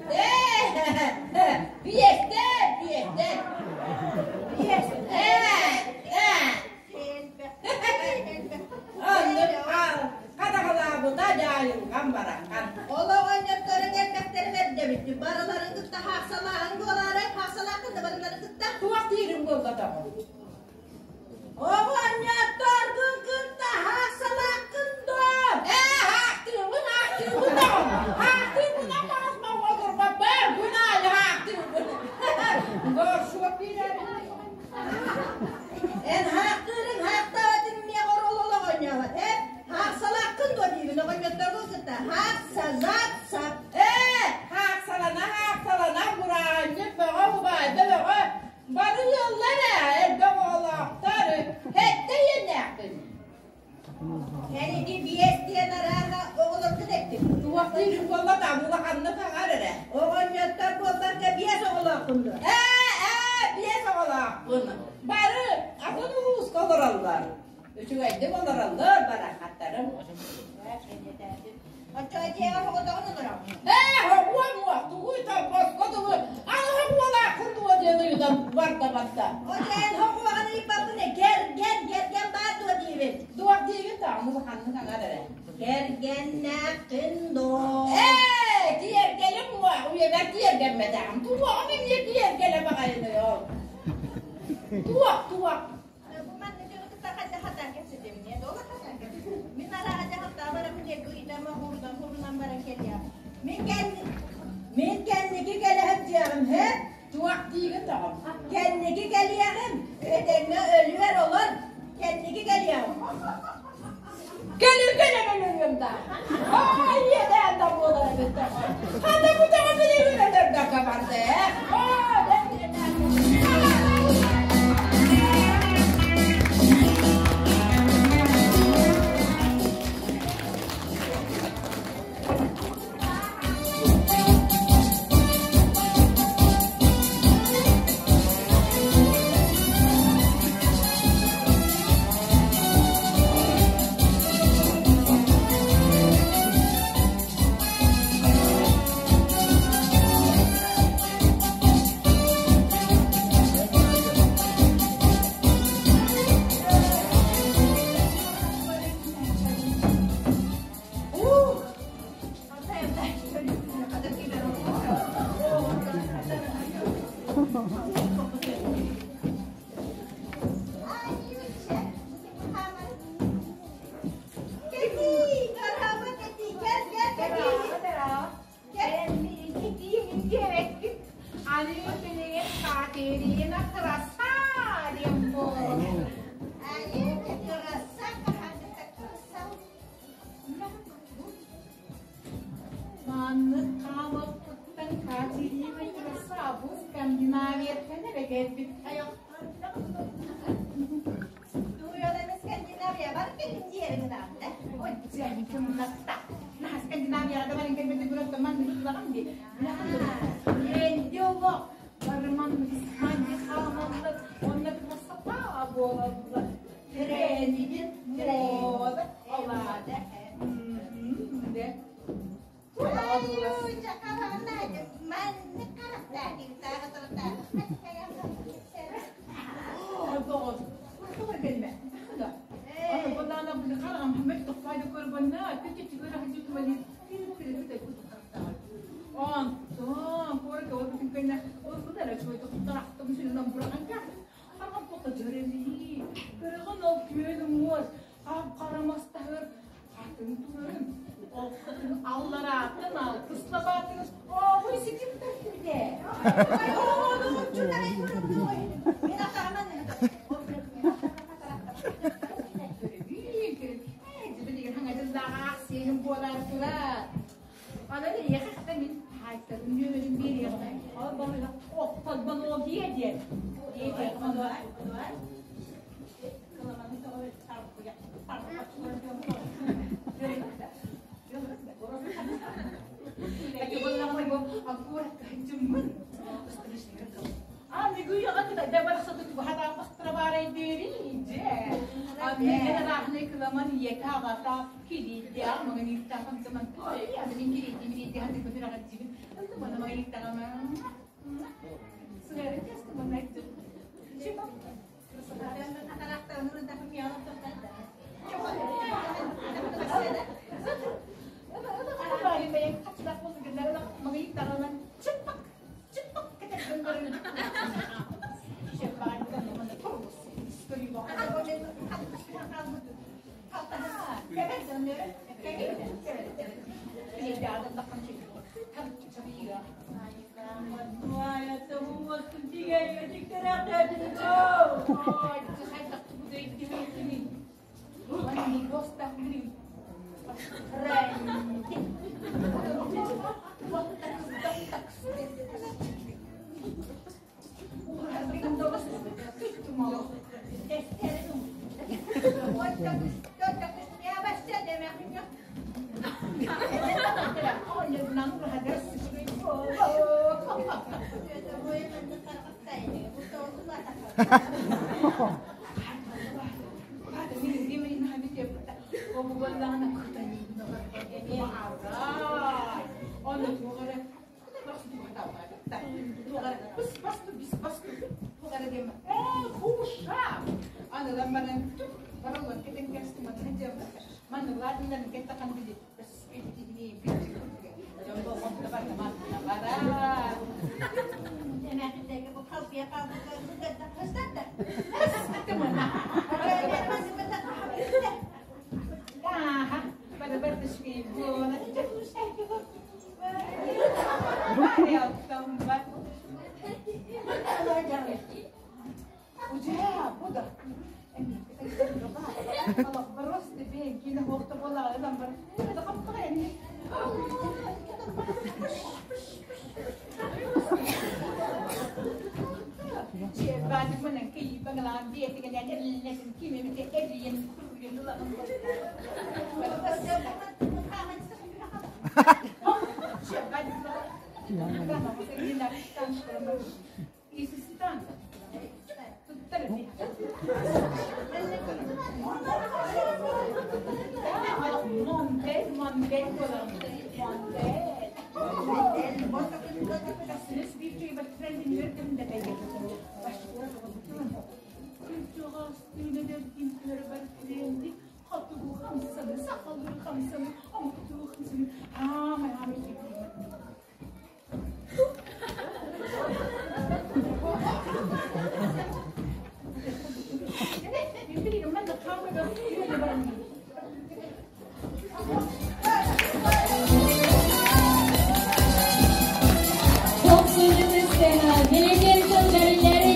Ээ, биэстэ, биэстэ. Биэстэ. Ээ, ээ. Оннук хадаҕалаабыта дьаайылҕан бараххан. Ол оҕонньотторуҥ элбэхтэрин эрдэбит. Барыларын кытта хаахсалааһын буолаарай? Хаахсалааххын да барыларын кытта? Туох диирим буолбатаҕым. Оҕонньотторгун кытта хаахсалааххын дуо? Ээ, хаахтыыбын, хаахтыыбын даҕаны. Хаахтыыбын аммаҕас маҕа олорбаппын. Күн аайы хаахтыыбын. Горшок биэрэр. Эн хаахтыырыҥ хаахтаабатыҥ миэхэ оруол оҕонньообот, э? Хаахсалааххын дуо диибин оҕонньотторгун кытта. Хаахсазаатса. Ээ, хаахсалана, хаахсалана, бураанньык бөҕө, убаайда бөҕө. Бары ыаллар ээ, элбэх оҕолоохтор. Сэттэ иэннээхпин. Эн ити биэс диэн арааһа оҕолоргун эттим. Туох диирин буолла да, улаханнык хаҥар эрэ. Оҕонньоттор буолбакка биэс оҕолооххун дуо? Ээ, ээ, биэс оҕолоохпун. Бары атын улууска олороллор. Үчүгэйдик олороллор, барахаттарым. Оччоҕо дьиэҕэр оҕотоҕун олороҕун? Ээ, хоҕуом уох, тугуй торбоско тугу, аны хоҕуолааххын дуо диэн ыйытан барда барда. Оччо эн хоҕуоҕын ыйыппаппын ээ, кэргэн, кэргэн баар дуо диибин? Туох диигин даҕаны улаханнык аҥар эрэ. Кэргэннээххин дуо? Ээ, тиэргэлим уо, үйэбэр тиэргэммэтэҕим. Туоҕум эмиэ тиэргэлэ баҕайыный ол. Туох, туох. Бу манна дьону кытта хайдах хатаан кэпсэтэммин, дола хатаан кэпсэтим. Мин арааһа дьаһалтаа барабын диэн ыйытама уурунан хурунан баран кэлиэҕим. Мин кэнни мин кэнники кэлэһэр дьиэҕим, һэ? Туох диигин тоҕом? Кэнники кэлиэҕим, этэҥҥэ өлүөр олор, кэнники кэлиэҕим. Кэлин кэлэн өлөрүөм да. Ай, иэдээн да буолар эбит тоҕо. Хата бу тоҕо билигин өлөрбөккө барда ээ. Оо, Маннык хаалыахпыттан Катерина Красаву Скандинавияттан эрэ кэлбит Скандинавия бар кэлин диэри гынаабыта. Ой, дьэ, Наһаа Скандинавияҕа да баран кэлбэтэ көрөттө маннык ыллаҕым дии. Энди олох барыман маннык хаамаллар, онно красота буолаллар. Тренигин мода олаада. Де. Маннык харахтаатык тааҕы кэннэ ылбыт эрэ чуойдук тарахтым сүннэн быраҕан кээхтим. Харҕам туохха дьөрэлии. Көрөҕүн ол күөл уҥуор хап-хара мастаһыр хатын турарын. Ол хатын алларааттан алтыс лабаатын ооҕуй ситим тартыбытэ. Мин атаҕынан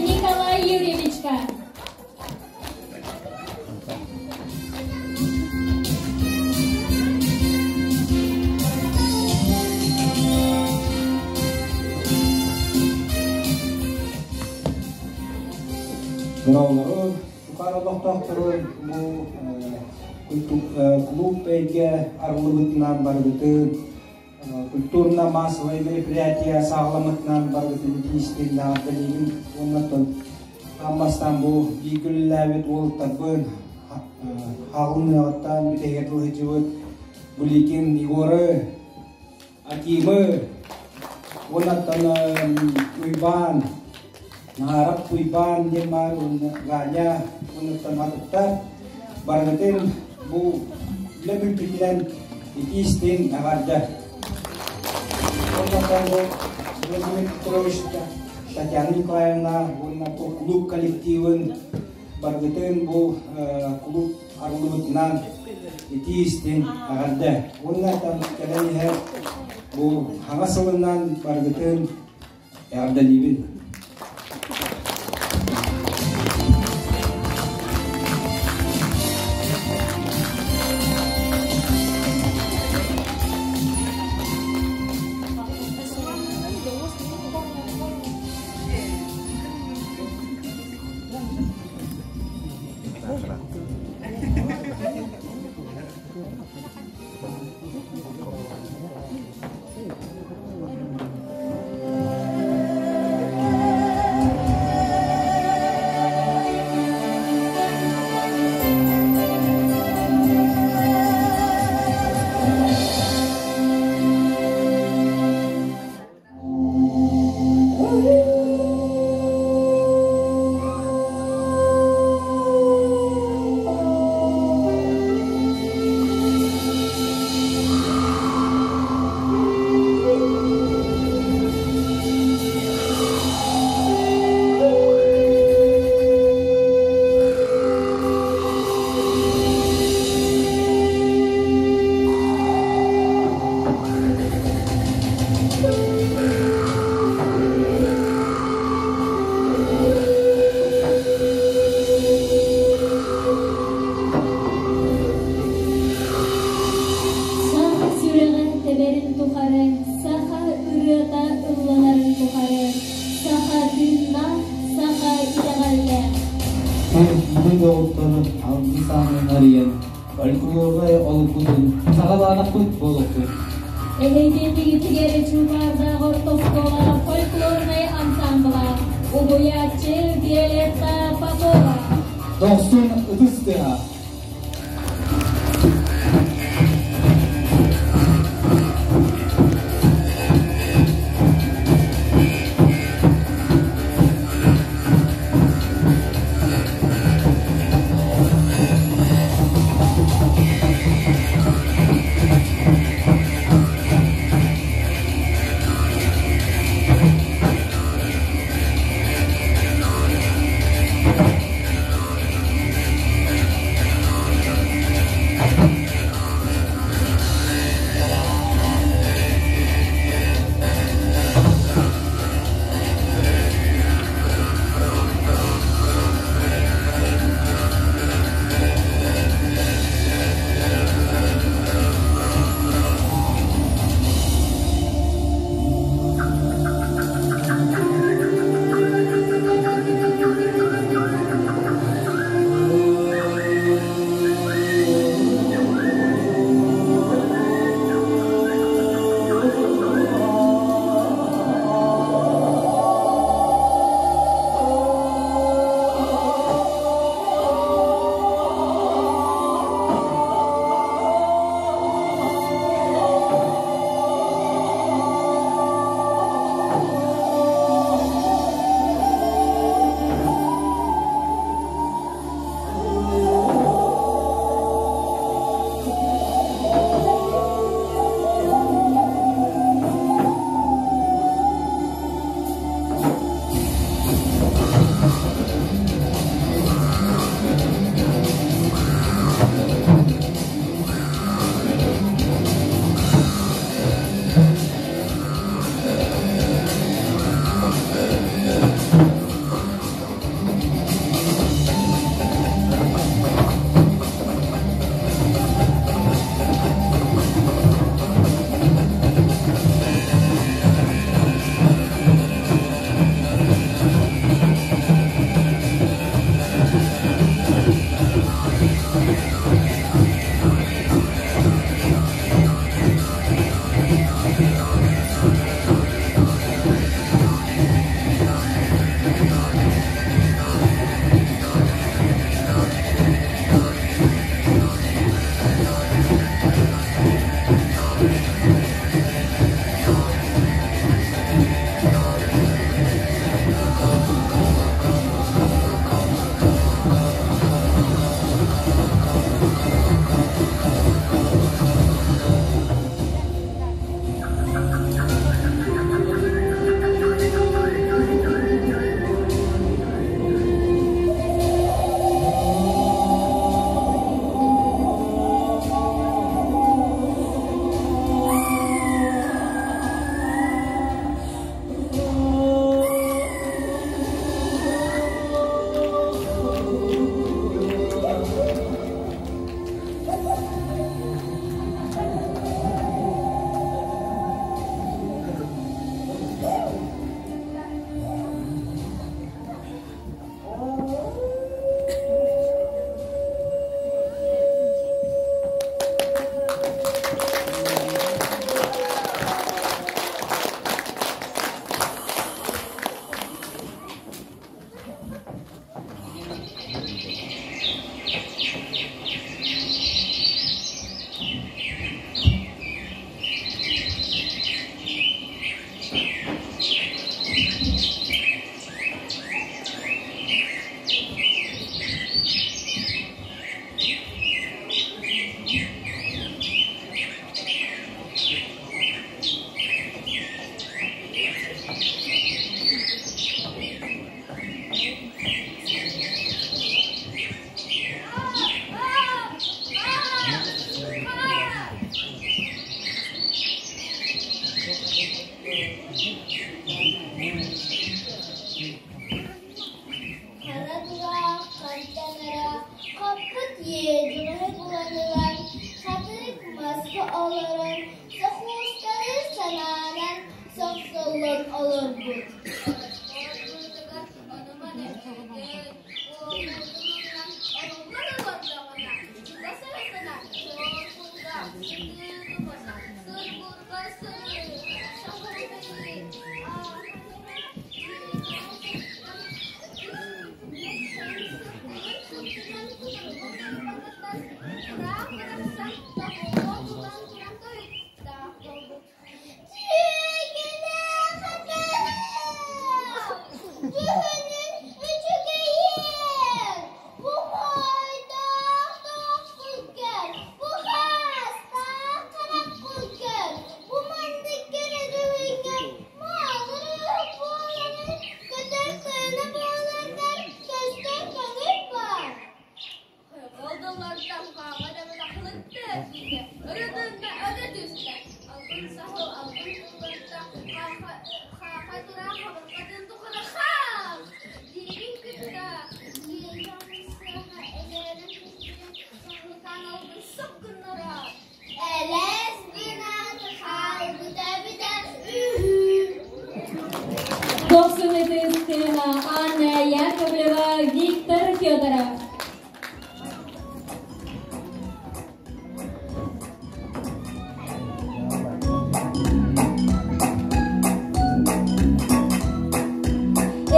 Николай Юрьевичка. Дороолору, тукаар олохтоохтору бу клуб эйгэ арыллыбытынан барыбытын, культурно-массовое мероприятие саҕаламмытынан барыбытын тиистин даҕардалиибин уоннаттан аан бастаан бу бииргэ үлэлээбит уолаттарбын хаалыныаҕыттан бүтэһигэр тылыһдьыбыт Буликин Егоры, Акимы уоннаттан Уйбаан, Наһаарап Уйбаан диэн баар уонна Ганя уоннаттан атыттар барыгытын бу үлэ бүппүтүнэн итии истиҥ эҕэрдэ. Уоннаттан бу Владимир Петрович, Татьяна Николаевна уонна бу клуб коллективын баргытын бу клуб арыллыбытынан итии истин эҕэрдэ. Уонна там кэлэн иһэр бу хаҥа сылынан баргытын эҕэрдэлиибин. Саха сүрэҕэ тэбэрин тухары, саха ырыата ылланарын тухары, саха тыыннаах, саха итэҕэллээх. Бүгүн доҕоттору алгыс аанын арыйан, фольклорга олукпутун саҕалаатахпыт буолуохтун. Эһэйдиэтигитигэр Чуукаардаах орто оскуола фольклорнай ансамбла, уһуйааччы Виолетта Попова. Дохсун ытыс тыаһа. Хара тураах хантан эрэ хаппыт иэдьэгэһи булан ылан, хатырык маска олорон, сокуускалыы санаанан сохсоллон олорбут. Ону-маны өйдөөн, уолугунан олуллан олордоҕуна, чугас арасына чуор кулгаах, сытыы тумана, сыр-бурга сырыы, саһылыы, Дьүөгүлээх Дьүһүнүн үчүгэйиэн, бу хоойдоох тоохпуйгар, бу хаастаах харахпыйгар, бу маннык кэрэ дьүһүҥҥэр маалырыах буоларын, көтөр тыына буоларгар көстөр көҥүл баар. Олдоллортон хаама дабылахлытты диде. Өрөтүннэ өрө түстэ. Алтын сахыл алтын тылларта хаха тура хабырҕатын тухары хаах! Диирин кытта саһылыкаан албын сап гыннара. Элэс гынан хаалбыта бүтэ үһү. Дохсун ытыс Анна Яковлева, Виктор Федоров.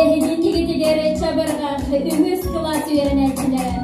Эһиги тигитигэр чабырҕах үһүс кылаас үөрэнээччилэрэ.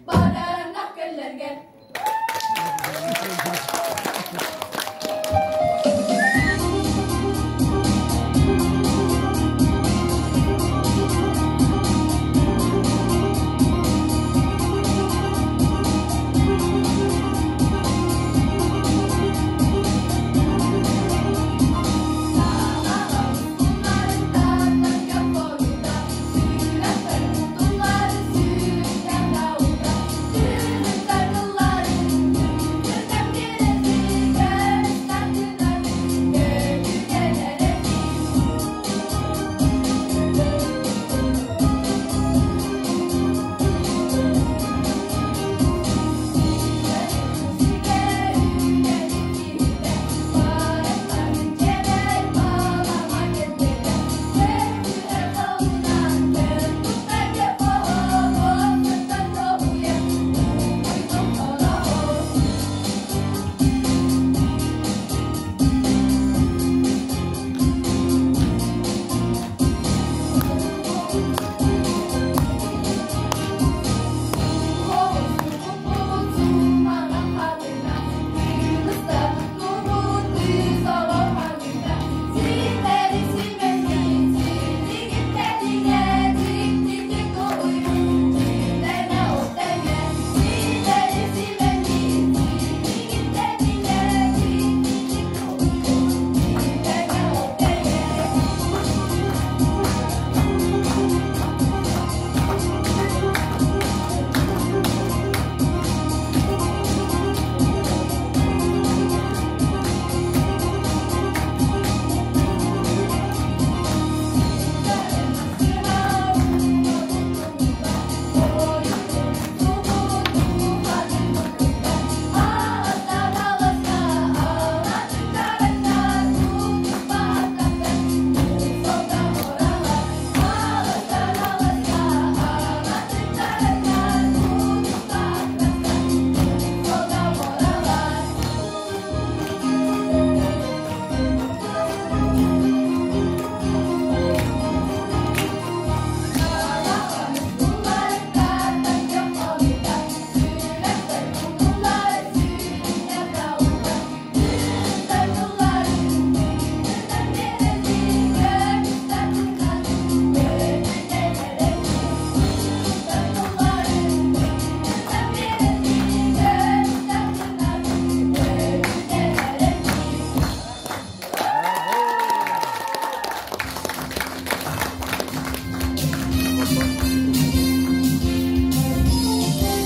Бадараннах көллөргө.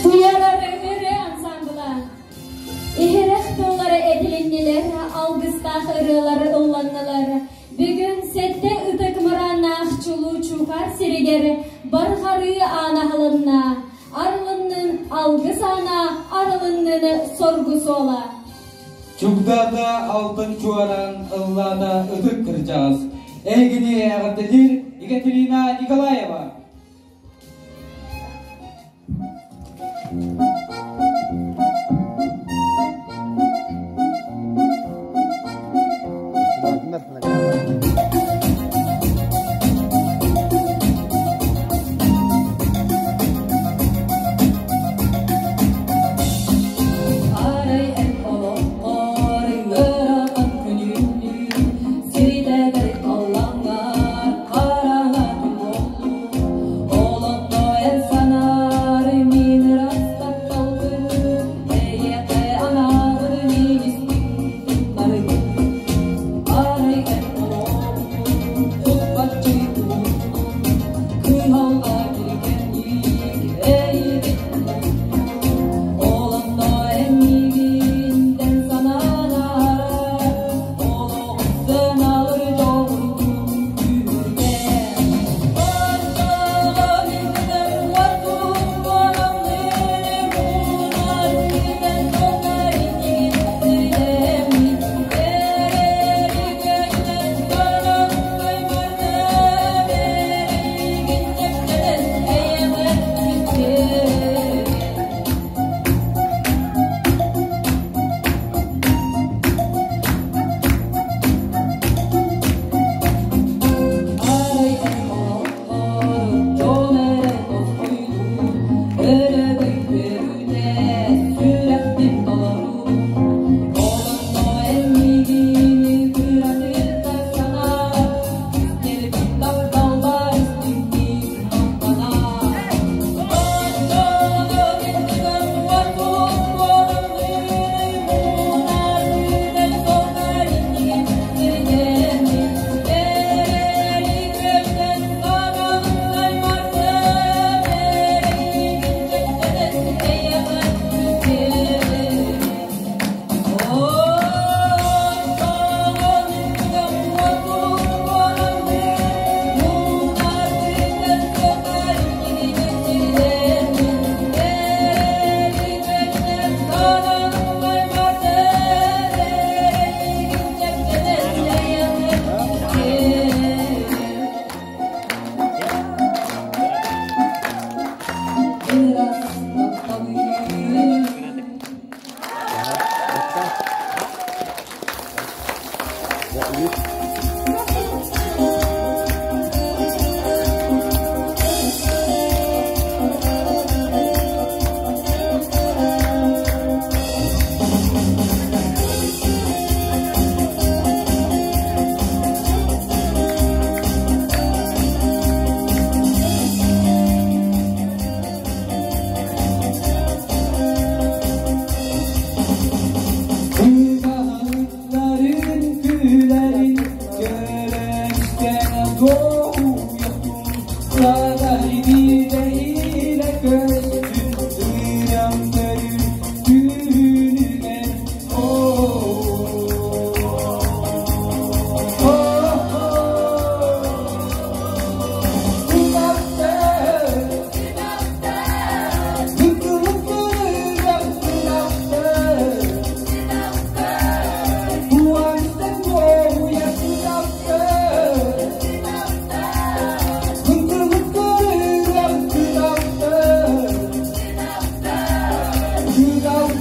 Туйарар ырыа ансамбла. Иһирэх тыллары этилиннилэр, алгыстаах ырыалары ылланнылар. Бүгүн сэттэ ытык мырааннаах чулуу Чуукаар сиригэр барҕарыы аана аһылынна. Арылыннын алгыс аана, арылыннын соргу суола. Чугдаата алтын чуоран, ыллаата ытык кырдьаҕас. Эһигини эҕэрдэлиир Екатерина Николаева. Арай эн олоххор ыарахан күнүннүү, сирдэтэр халлааҥҥар хараҥа түн буоллун. Ол онно эн санаар мин ырастаппа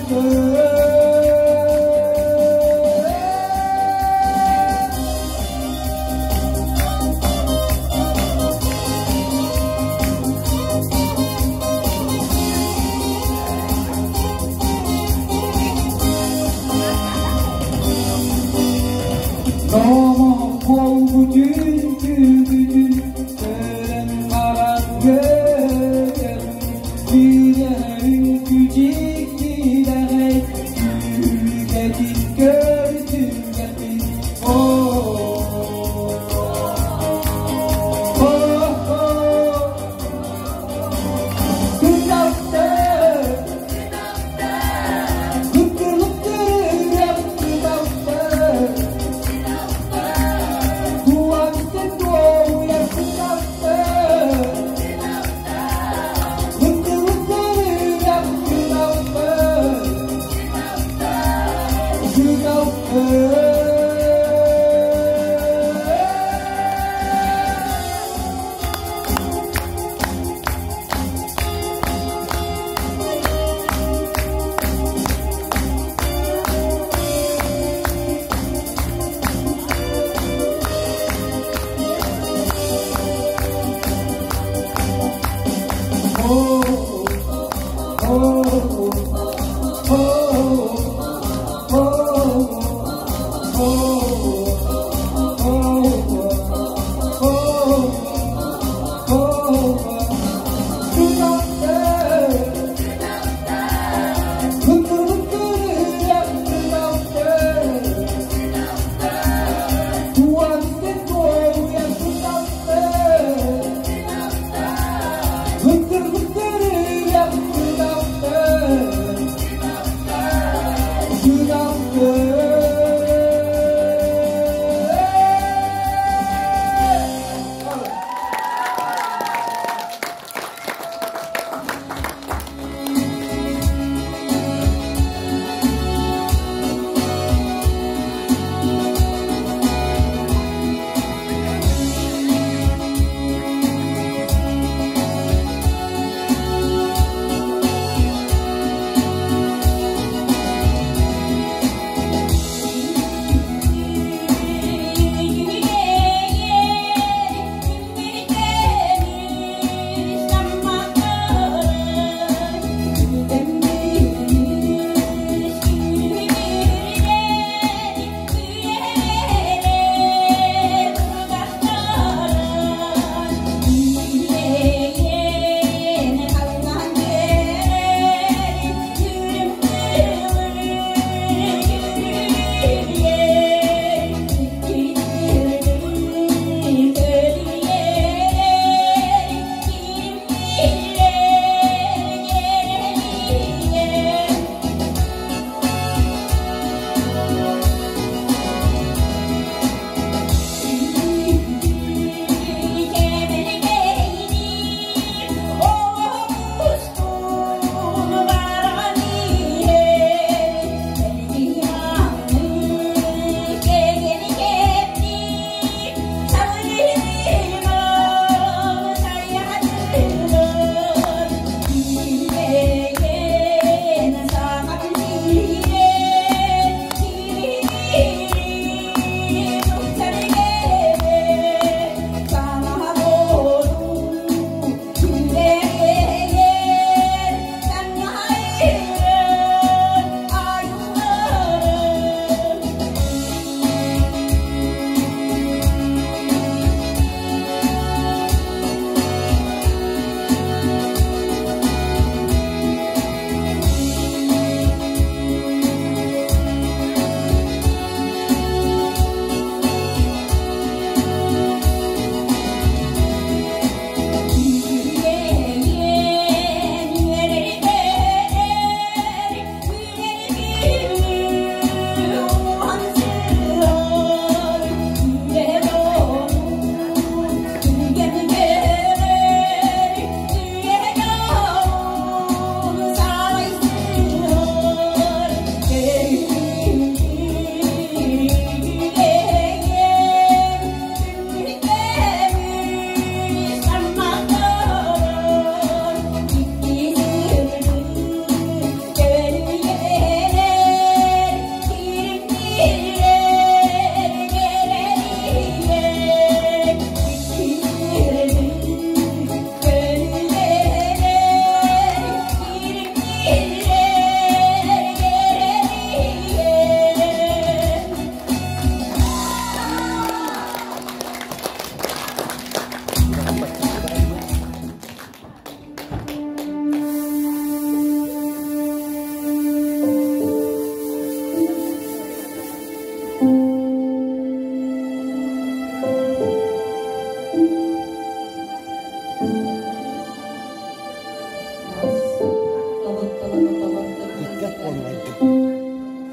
Tuan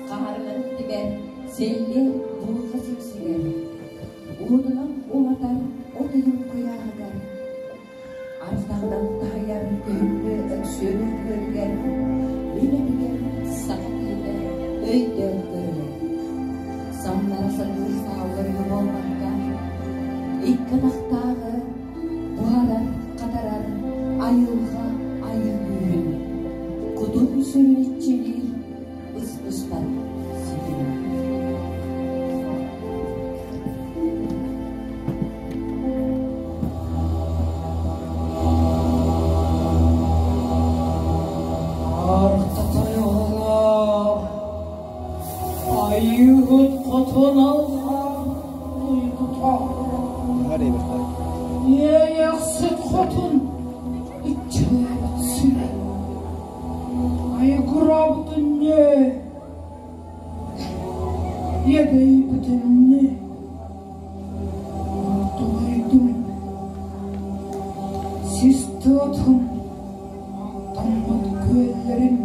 Хаһарынан тибэр, сэллиэ буурҕа сиксигэр, уотунан уматар от ыйын куйааһыгар, ардаҕынан таһыйар күһүҥҥү өксүөн үргүөрүгэр, мин өбүгэм саха киһитэ өйдөөн көрөрө. Самнара сатыыр сааллар үһү буолбакка, икки атахтааҕы буһарар, хатарар айылҕа айыы күүһүн, кутун-сүрүн иччилиир ыс-ыспат ситимин. Артатай оҕолоор, айыыһыт хотун алҕаан уйгута. Иэйэхсит хотун иччилээбит сүрэ. Айгыраабытын иэдэйбитинни ортолойдум сис тыатын аттаммыт күөллэрин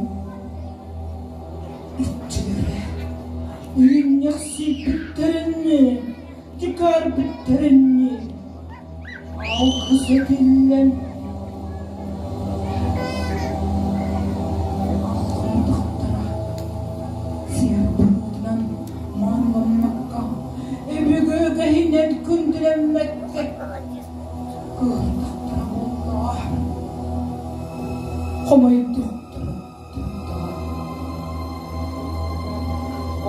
иччилэрэ үүнньэхсийбиттэринни дьикээрбиттэринни алгыс этиллэн алҕамматахтара сиэр быһыытынан маанламмакка өбүгэ үгэһинэн күндүлэммэккэ кыырдахтара буоллаҕа хомойдохторо турдаҕа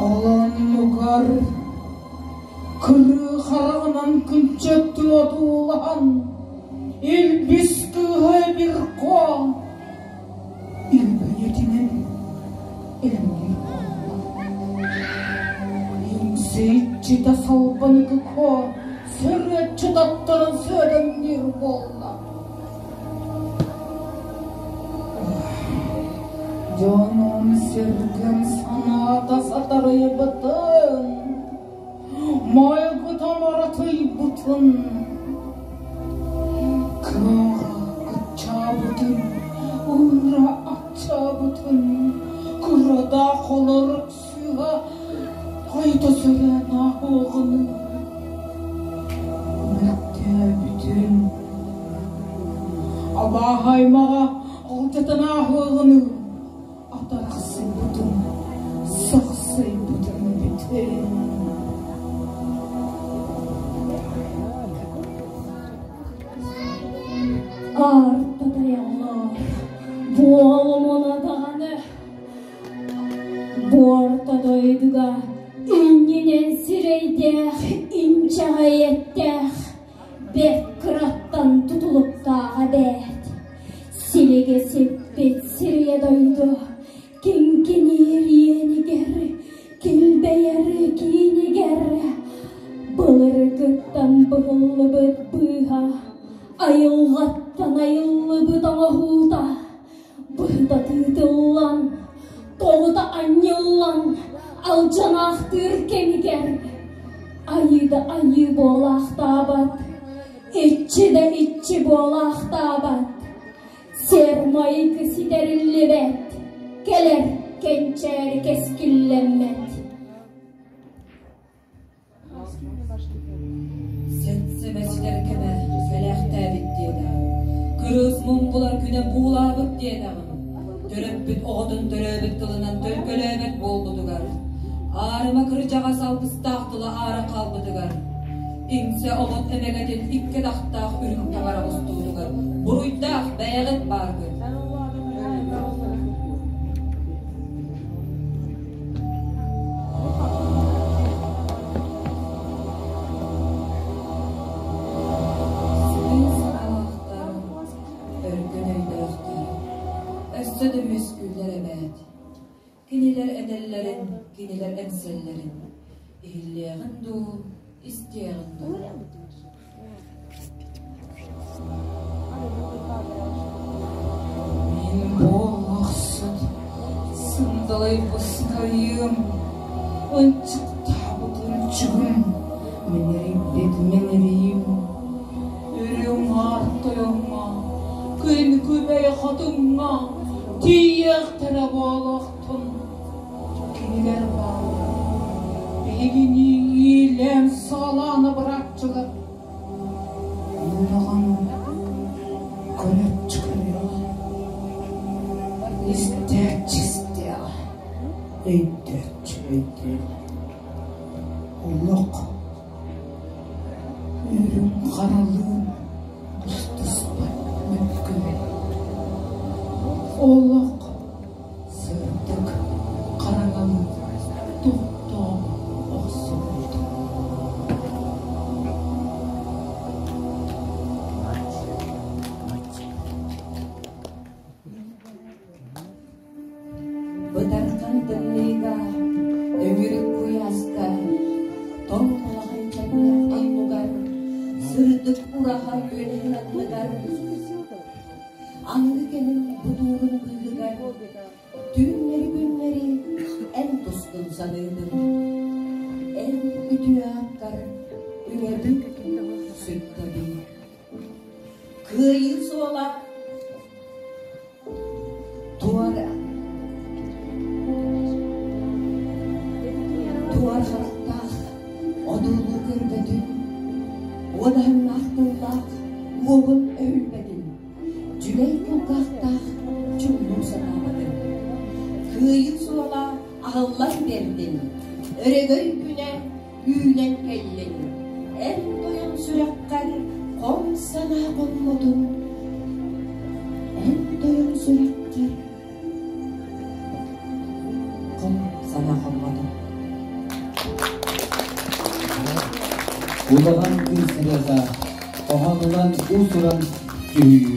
ол оннугар Кырыы хараҕынан кынчыаттыы одуулаһан, илбис кыыһа Эбирко илбэйэтинэн элэҥниир буолла. Иҥсэйиччитэ салбаныкыко сөрүөччү таттаран сүөдэҥниир буолла. Дьонум-сэргэм санаата сатарыйбытын, майгытам аратыйбытын, кыаҕа кыччаабытын, ыыра аччаабытын, кырада холорук сыыһа хайда сөрөөн ааһыаҕыный? Мөлтөөбүтүн, абааһы аймаҕа алдьатан ааһыаҕыный? Атарахсыйбытын, сахсыйбытын бүтүн. Артатайаллар, буолумуна даҕаны Бу орто дойдуга иннинэн сирэйдээх, инчэҕэй эттээх, бэрт кыраттан тутулуктааҕа эбээт. Силигэ сиппит сирийэ дойду киҥкиниир иэнигэр, килбэйэр киинигэр былыргыттан быһыллыбыт быыһа, айылҕаттан айыллыбыт оҥоһуута быһыта тыытыллан, тоҕута анньыллан, алдьанаахтыыр кэмигэр айыы да айыы буолаахтаабат, иччи да иччи буолаахтаабат, сиэр-майгы ситэриллибэт, кэлэр кэнчээри кэскиллэммэт. Сэтсэбэчилэр кэмэ кэлээхтээбит диэтэҕим, кырыыс муҥкулар күнэ буулаабыт диэтэҕим, төрөппүт оҕотун төрөөбүт тылынан төлкөлөөбөт буолбутугар, аарыма кырдьаҕас алгыстаах тыла аара хаалбытыгар, иҥсэ обот эмэгэтин икки атахтаах үрүҥ таҥара устуутугар буруйдаах бэйэҕит бааргыт. Сытыы санаалаахтар, өркөн өйдөөхтөр, өссө да үөскүүллэр эбээт. Кинилэр этэллэрин, кинилэр эҥсэллэрин иһиллиэҕин дуу, истиэҕин дуу. Мин буоллахсыт сындалай быстайым, ынчыктаабыт ынчыгым, мэнэрийбит мэнэрийим, үрүҥ аар тойоҥҥо, күн күбэй хотуҥҥа тиийиэхтэрэ буолуохтун. Эһигини иилээн-саҕалаан абырааччылар Улахан көрөөччү көрүөҕэ, истээччи истиэҕэ, өйдөөччү өйдүөҕэ. Олох үрүҥ харалыын быстыспат мөккүөр. Олох сырдык хараҥалыы тохтоон охсубут. Бытархан тымныыга, өҥүрүк куйааска, тоҥ балаҕан чэҥнээх оннугар, сырдык ураһа үөлэһин анныгар, аныгы кэмин бутуурун быыһыгар Түүннэри-күннэри эн тускун саныыбын, эн үтүө ааккар үҥэбин, сүктэбин. Кыайыы суола туора туор харахтаах одуулуу көрбөтүн, уодаһыннаах тыллаах уоһун өһүлбэтин. Дьүлэй кулгаахтаах чуҥнуу сатаабатын, Кыайыы суола аһыллан биэрдин, Өрөгөй күнэ үүнэн кэллин, Эн тойон сүрэххэр хом санаа хоммотун, Эн тойон сүрэххэр хом санаа хоммотун. Улахан кыыс ырыата хоһоонунан уус-уран дьүһүйүү.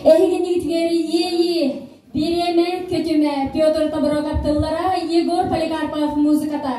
Эһигинигитигэр иэйии, бириэмэ көтүмэ Петр Тобуроков тыллара, Егор Поликарпов музыката.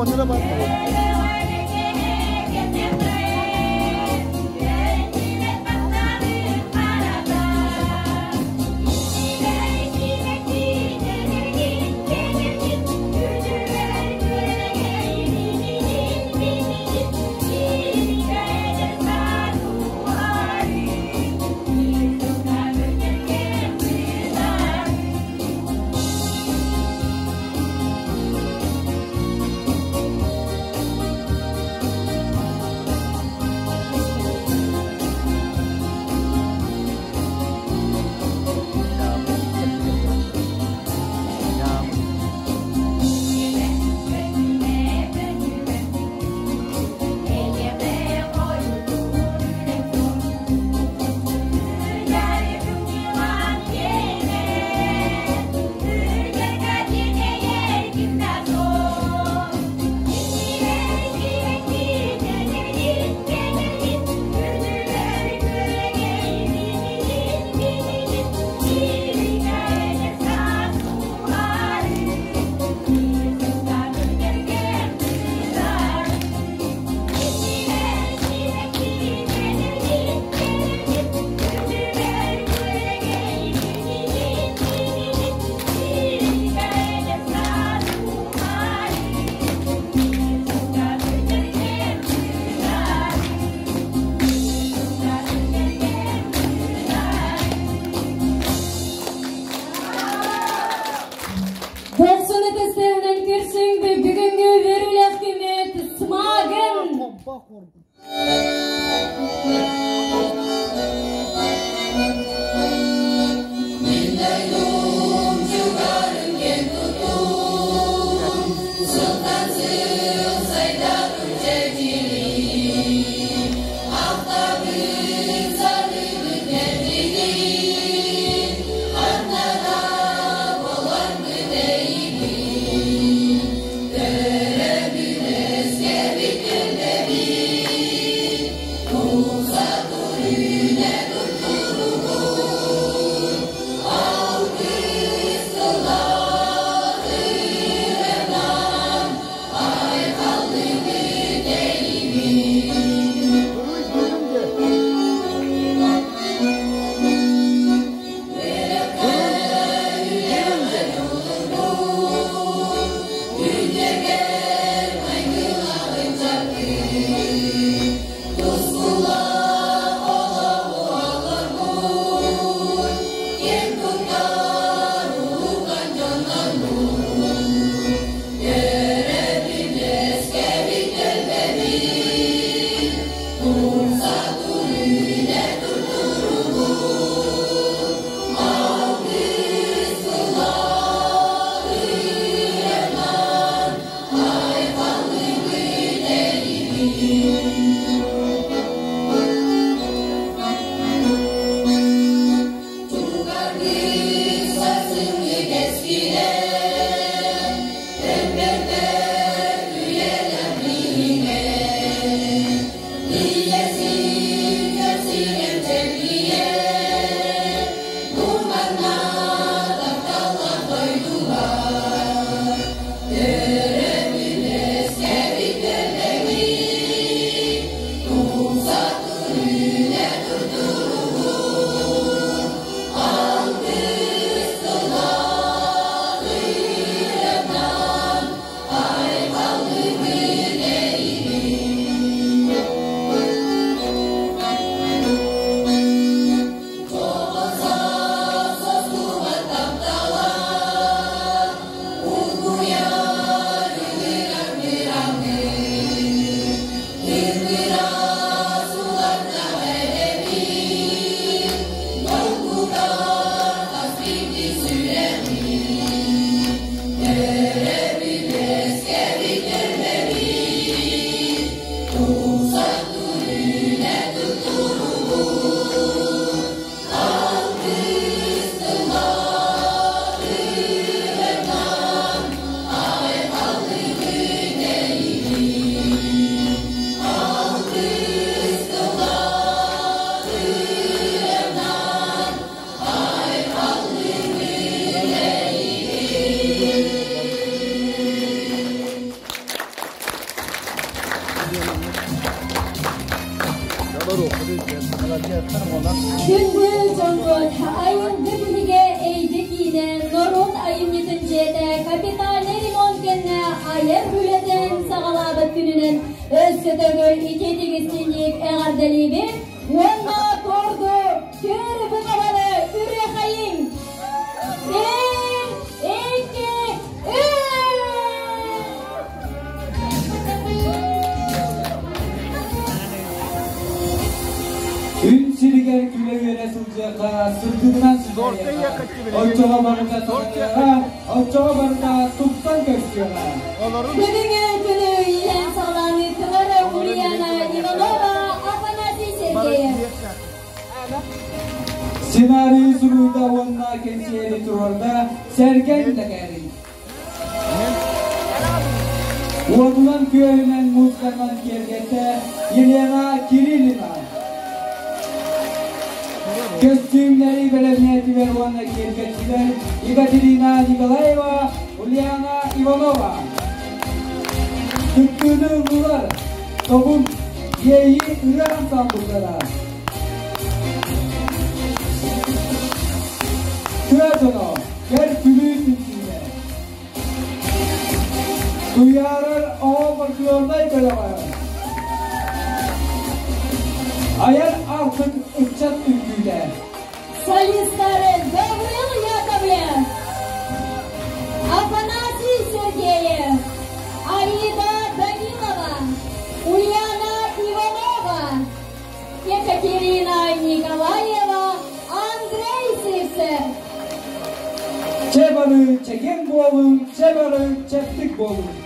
Телефоннара бар. Дохсун ытыстыһынан көрсүҥ бүгүҥҥү үөрүүлээх күммүт Смагын! Күндү дьоммут, айылгы биһигэ эйгэ киинэ норуот айымньытын дьиэтэ капитальнай ремонт кэннэ айар үлэтин саҕалаабыт күнүнэн өссө төгүл итиитик-истиҥник эҕэрдэлиибит уонна торду түөрү букабаны үрүөхайыҥ! Биир, икки, үс! Күн сиригэр күлэ-үөрэ сылдьыахха, сырдыгынан сыдьаайыахха. Оччоҕо барыта сатаныаҕа, оччоҕо барыта тупсан көстүөҕэ. Бүгүҥҥү күнү иилээн саҕалаан ыыттылар Ульяна Иванова, Афанасий Сергеев. Сценарийы суруйда уонна кэнсиэри туруорда Сэргэн Лэкээрий. Уотунан күөһүнэн музыканан киэргэттэ Елена Кириллина. Көстүүмнэри бэлэмнээтилэр уонна киэргэттилэр Екатерина Николаева, Ульяна Иванова. Кыттыыны ыллылар Тобун Иэйии ырыа ансамбллара. Тыа дьоно кэр күлүү түмсүүтэ. Туйаарар оҕо фольклорнай бөлөҕө. Айар аартык ыччат үҥкүүтэ. Солистары Гаврил Яковлев, Афанасий Сергеев, Аида Данилова, Ульяна Иванова, Екатерина Николаева, Андрей Сивцев. Чэ бары чэгиэн буолуҥ, чэ бары чэптик буолуҥ.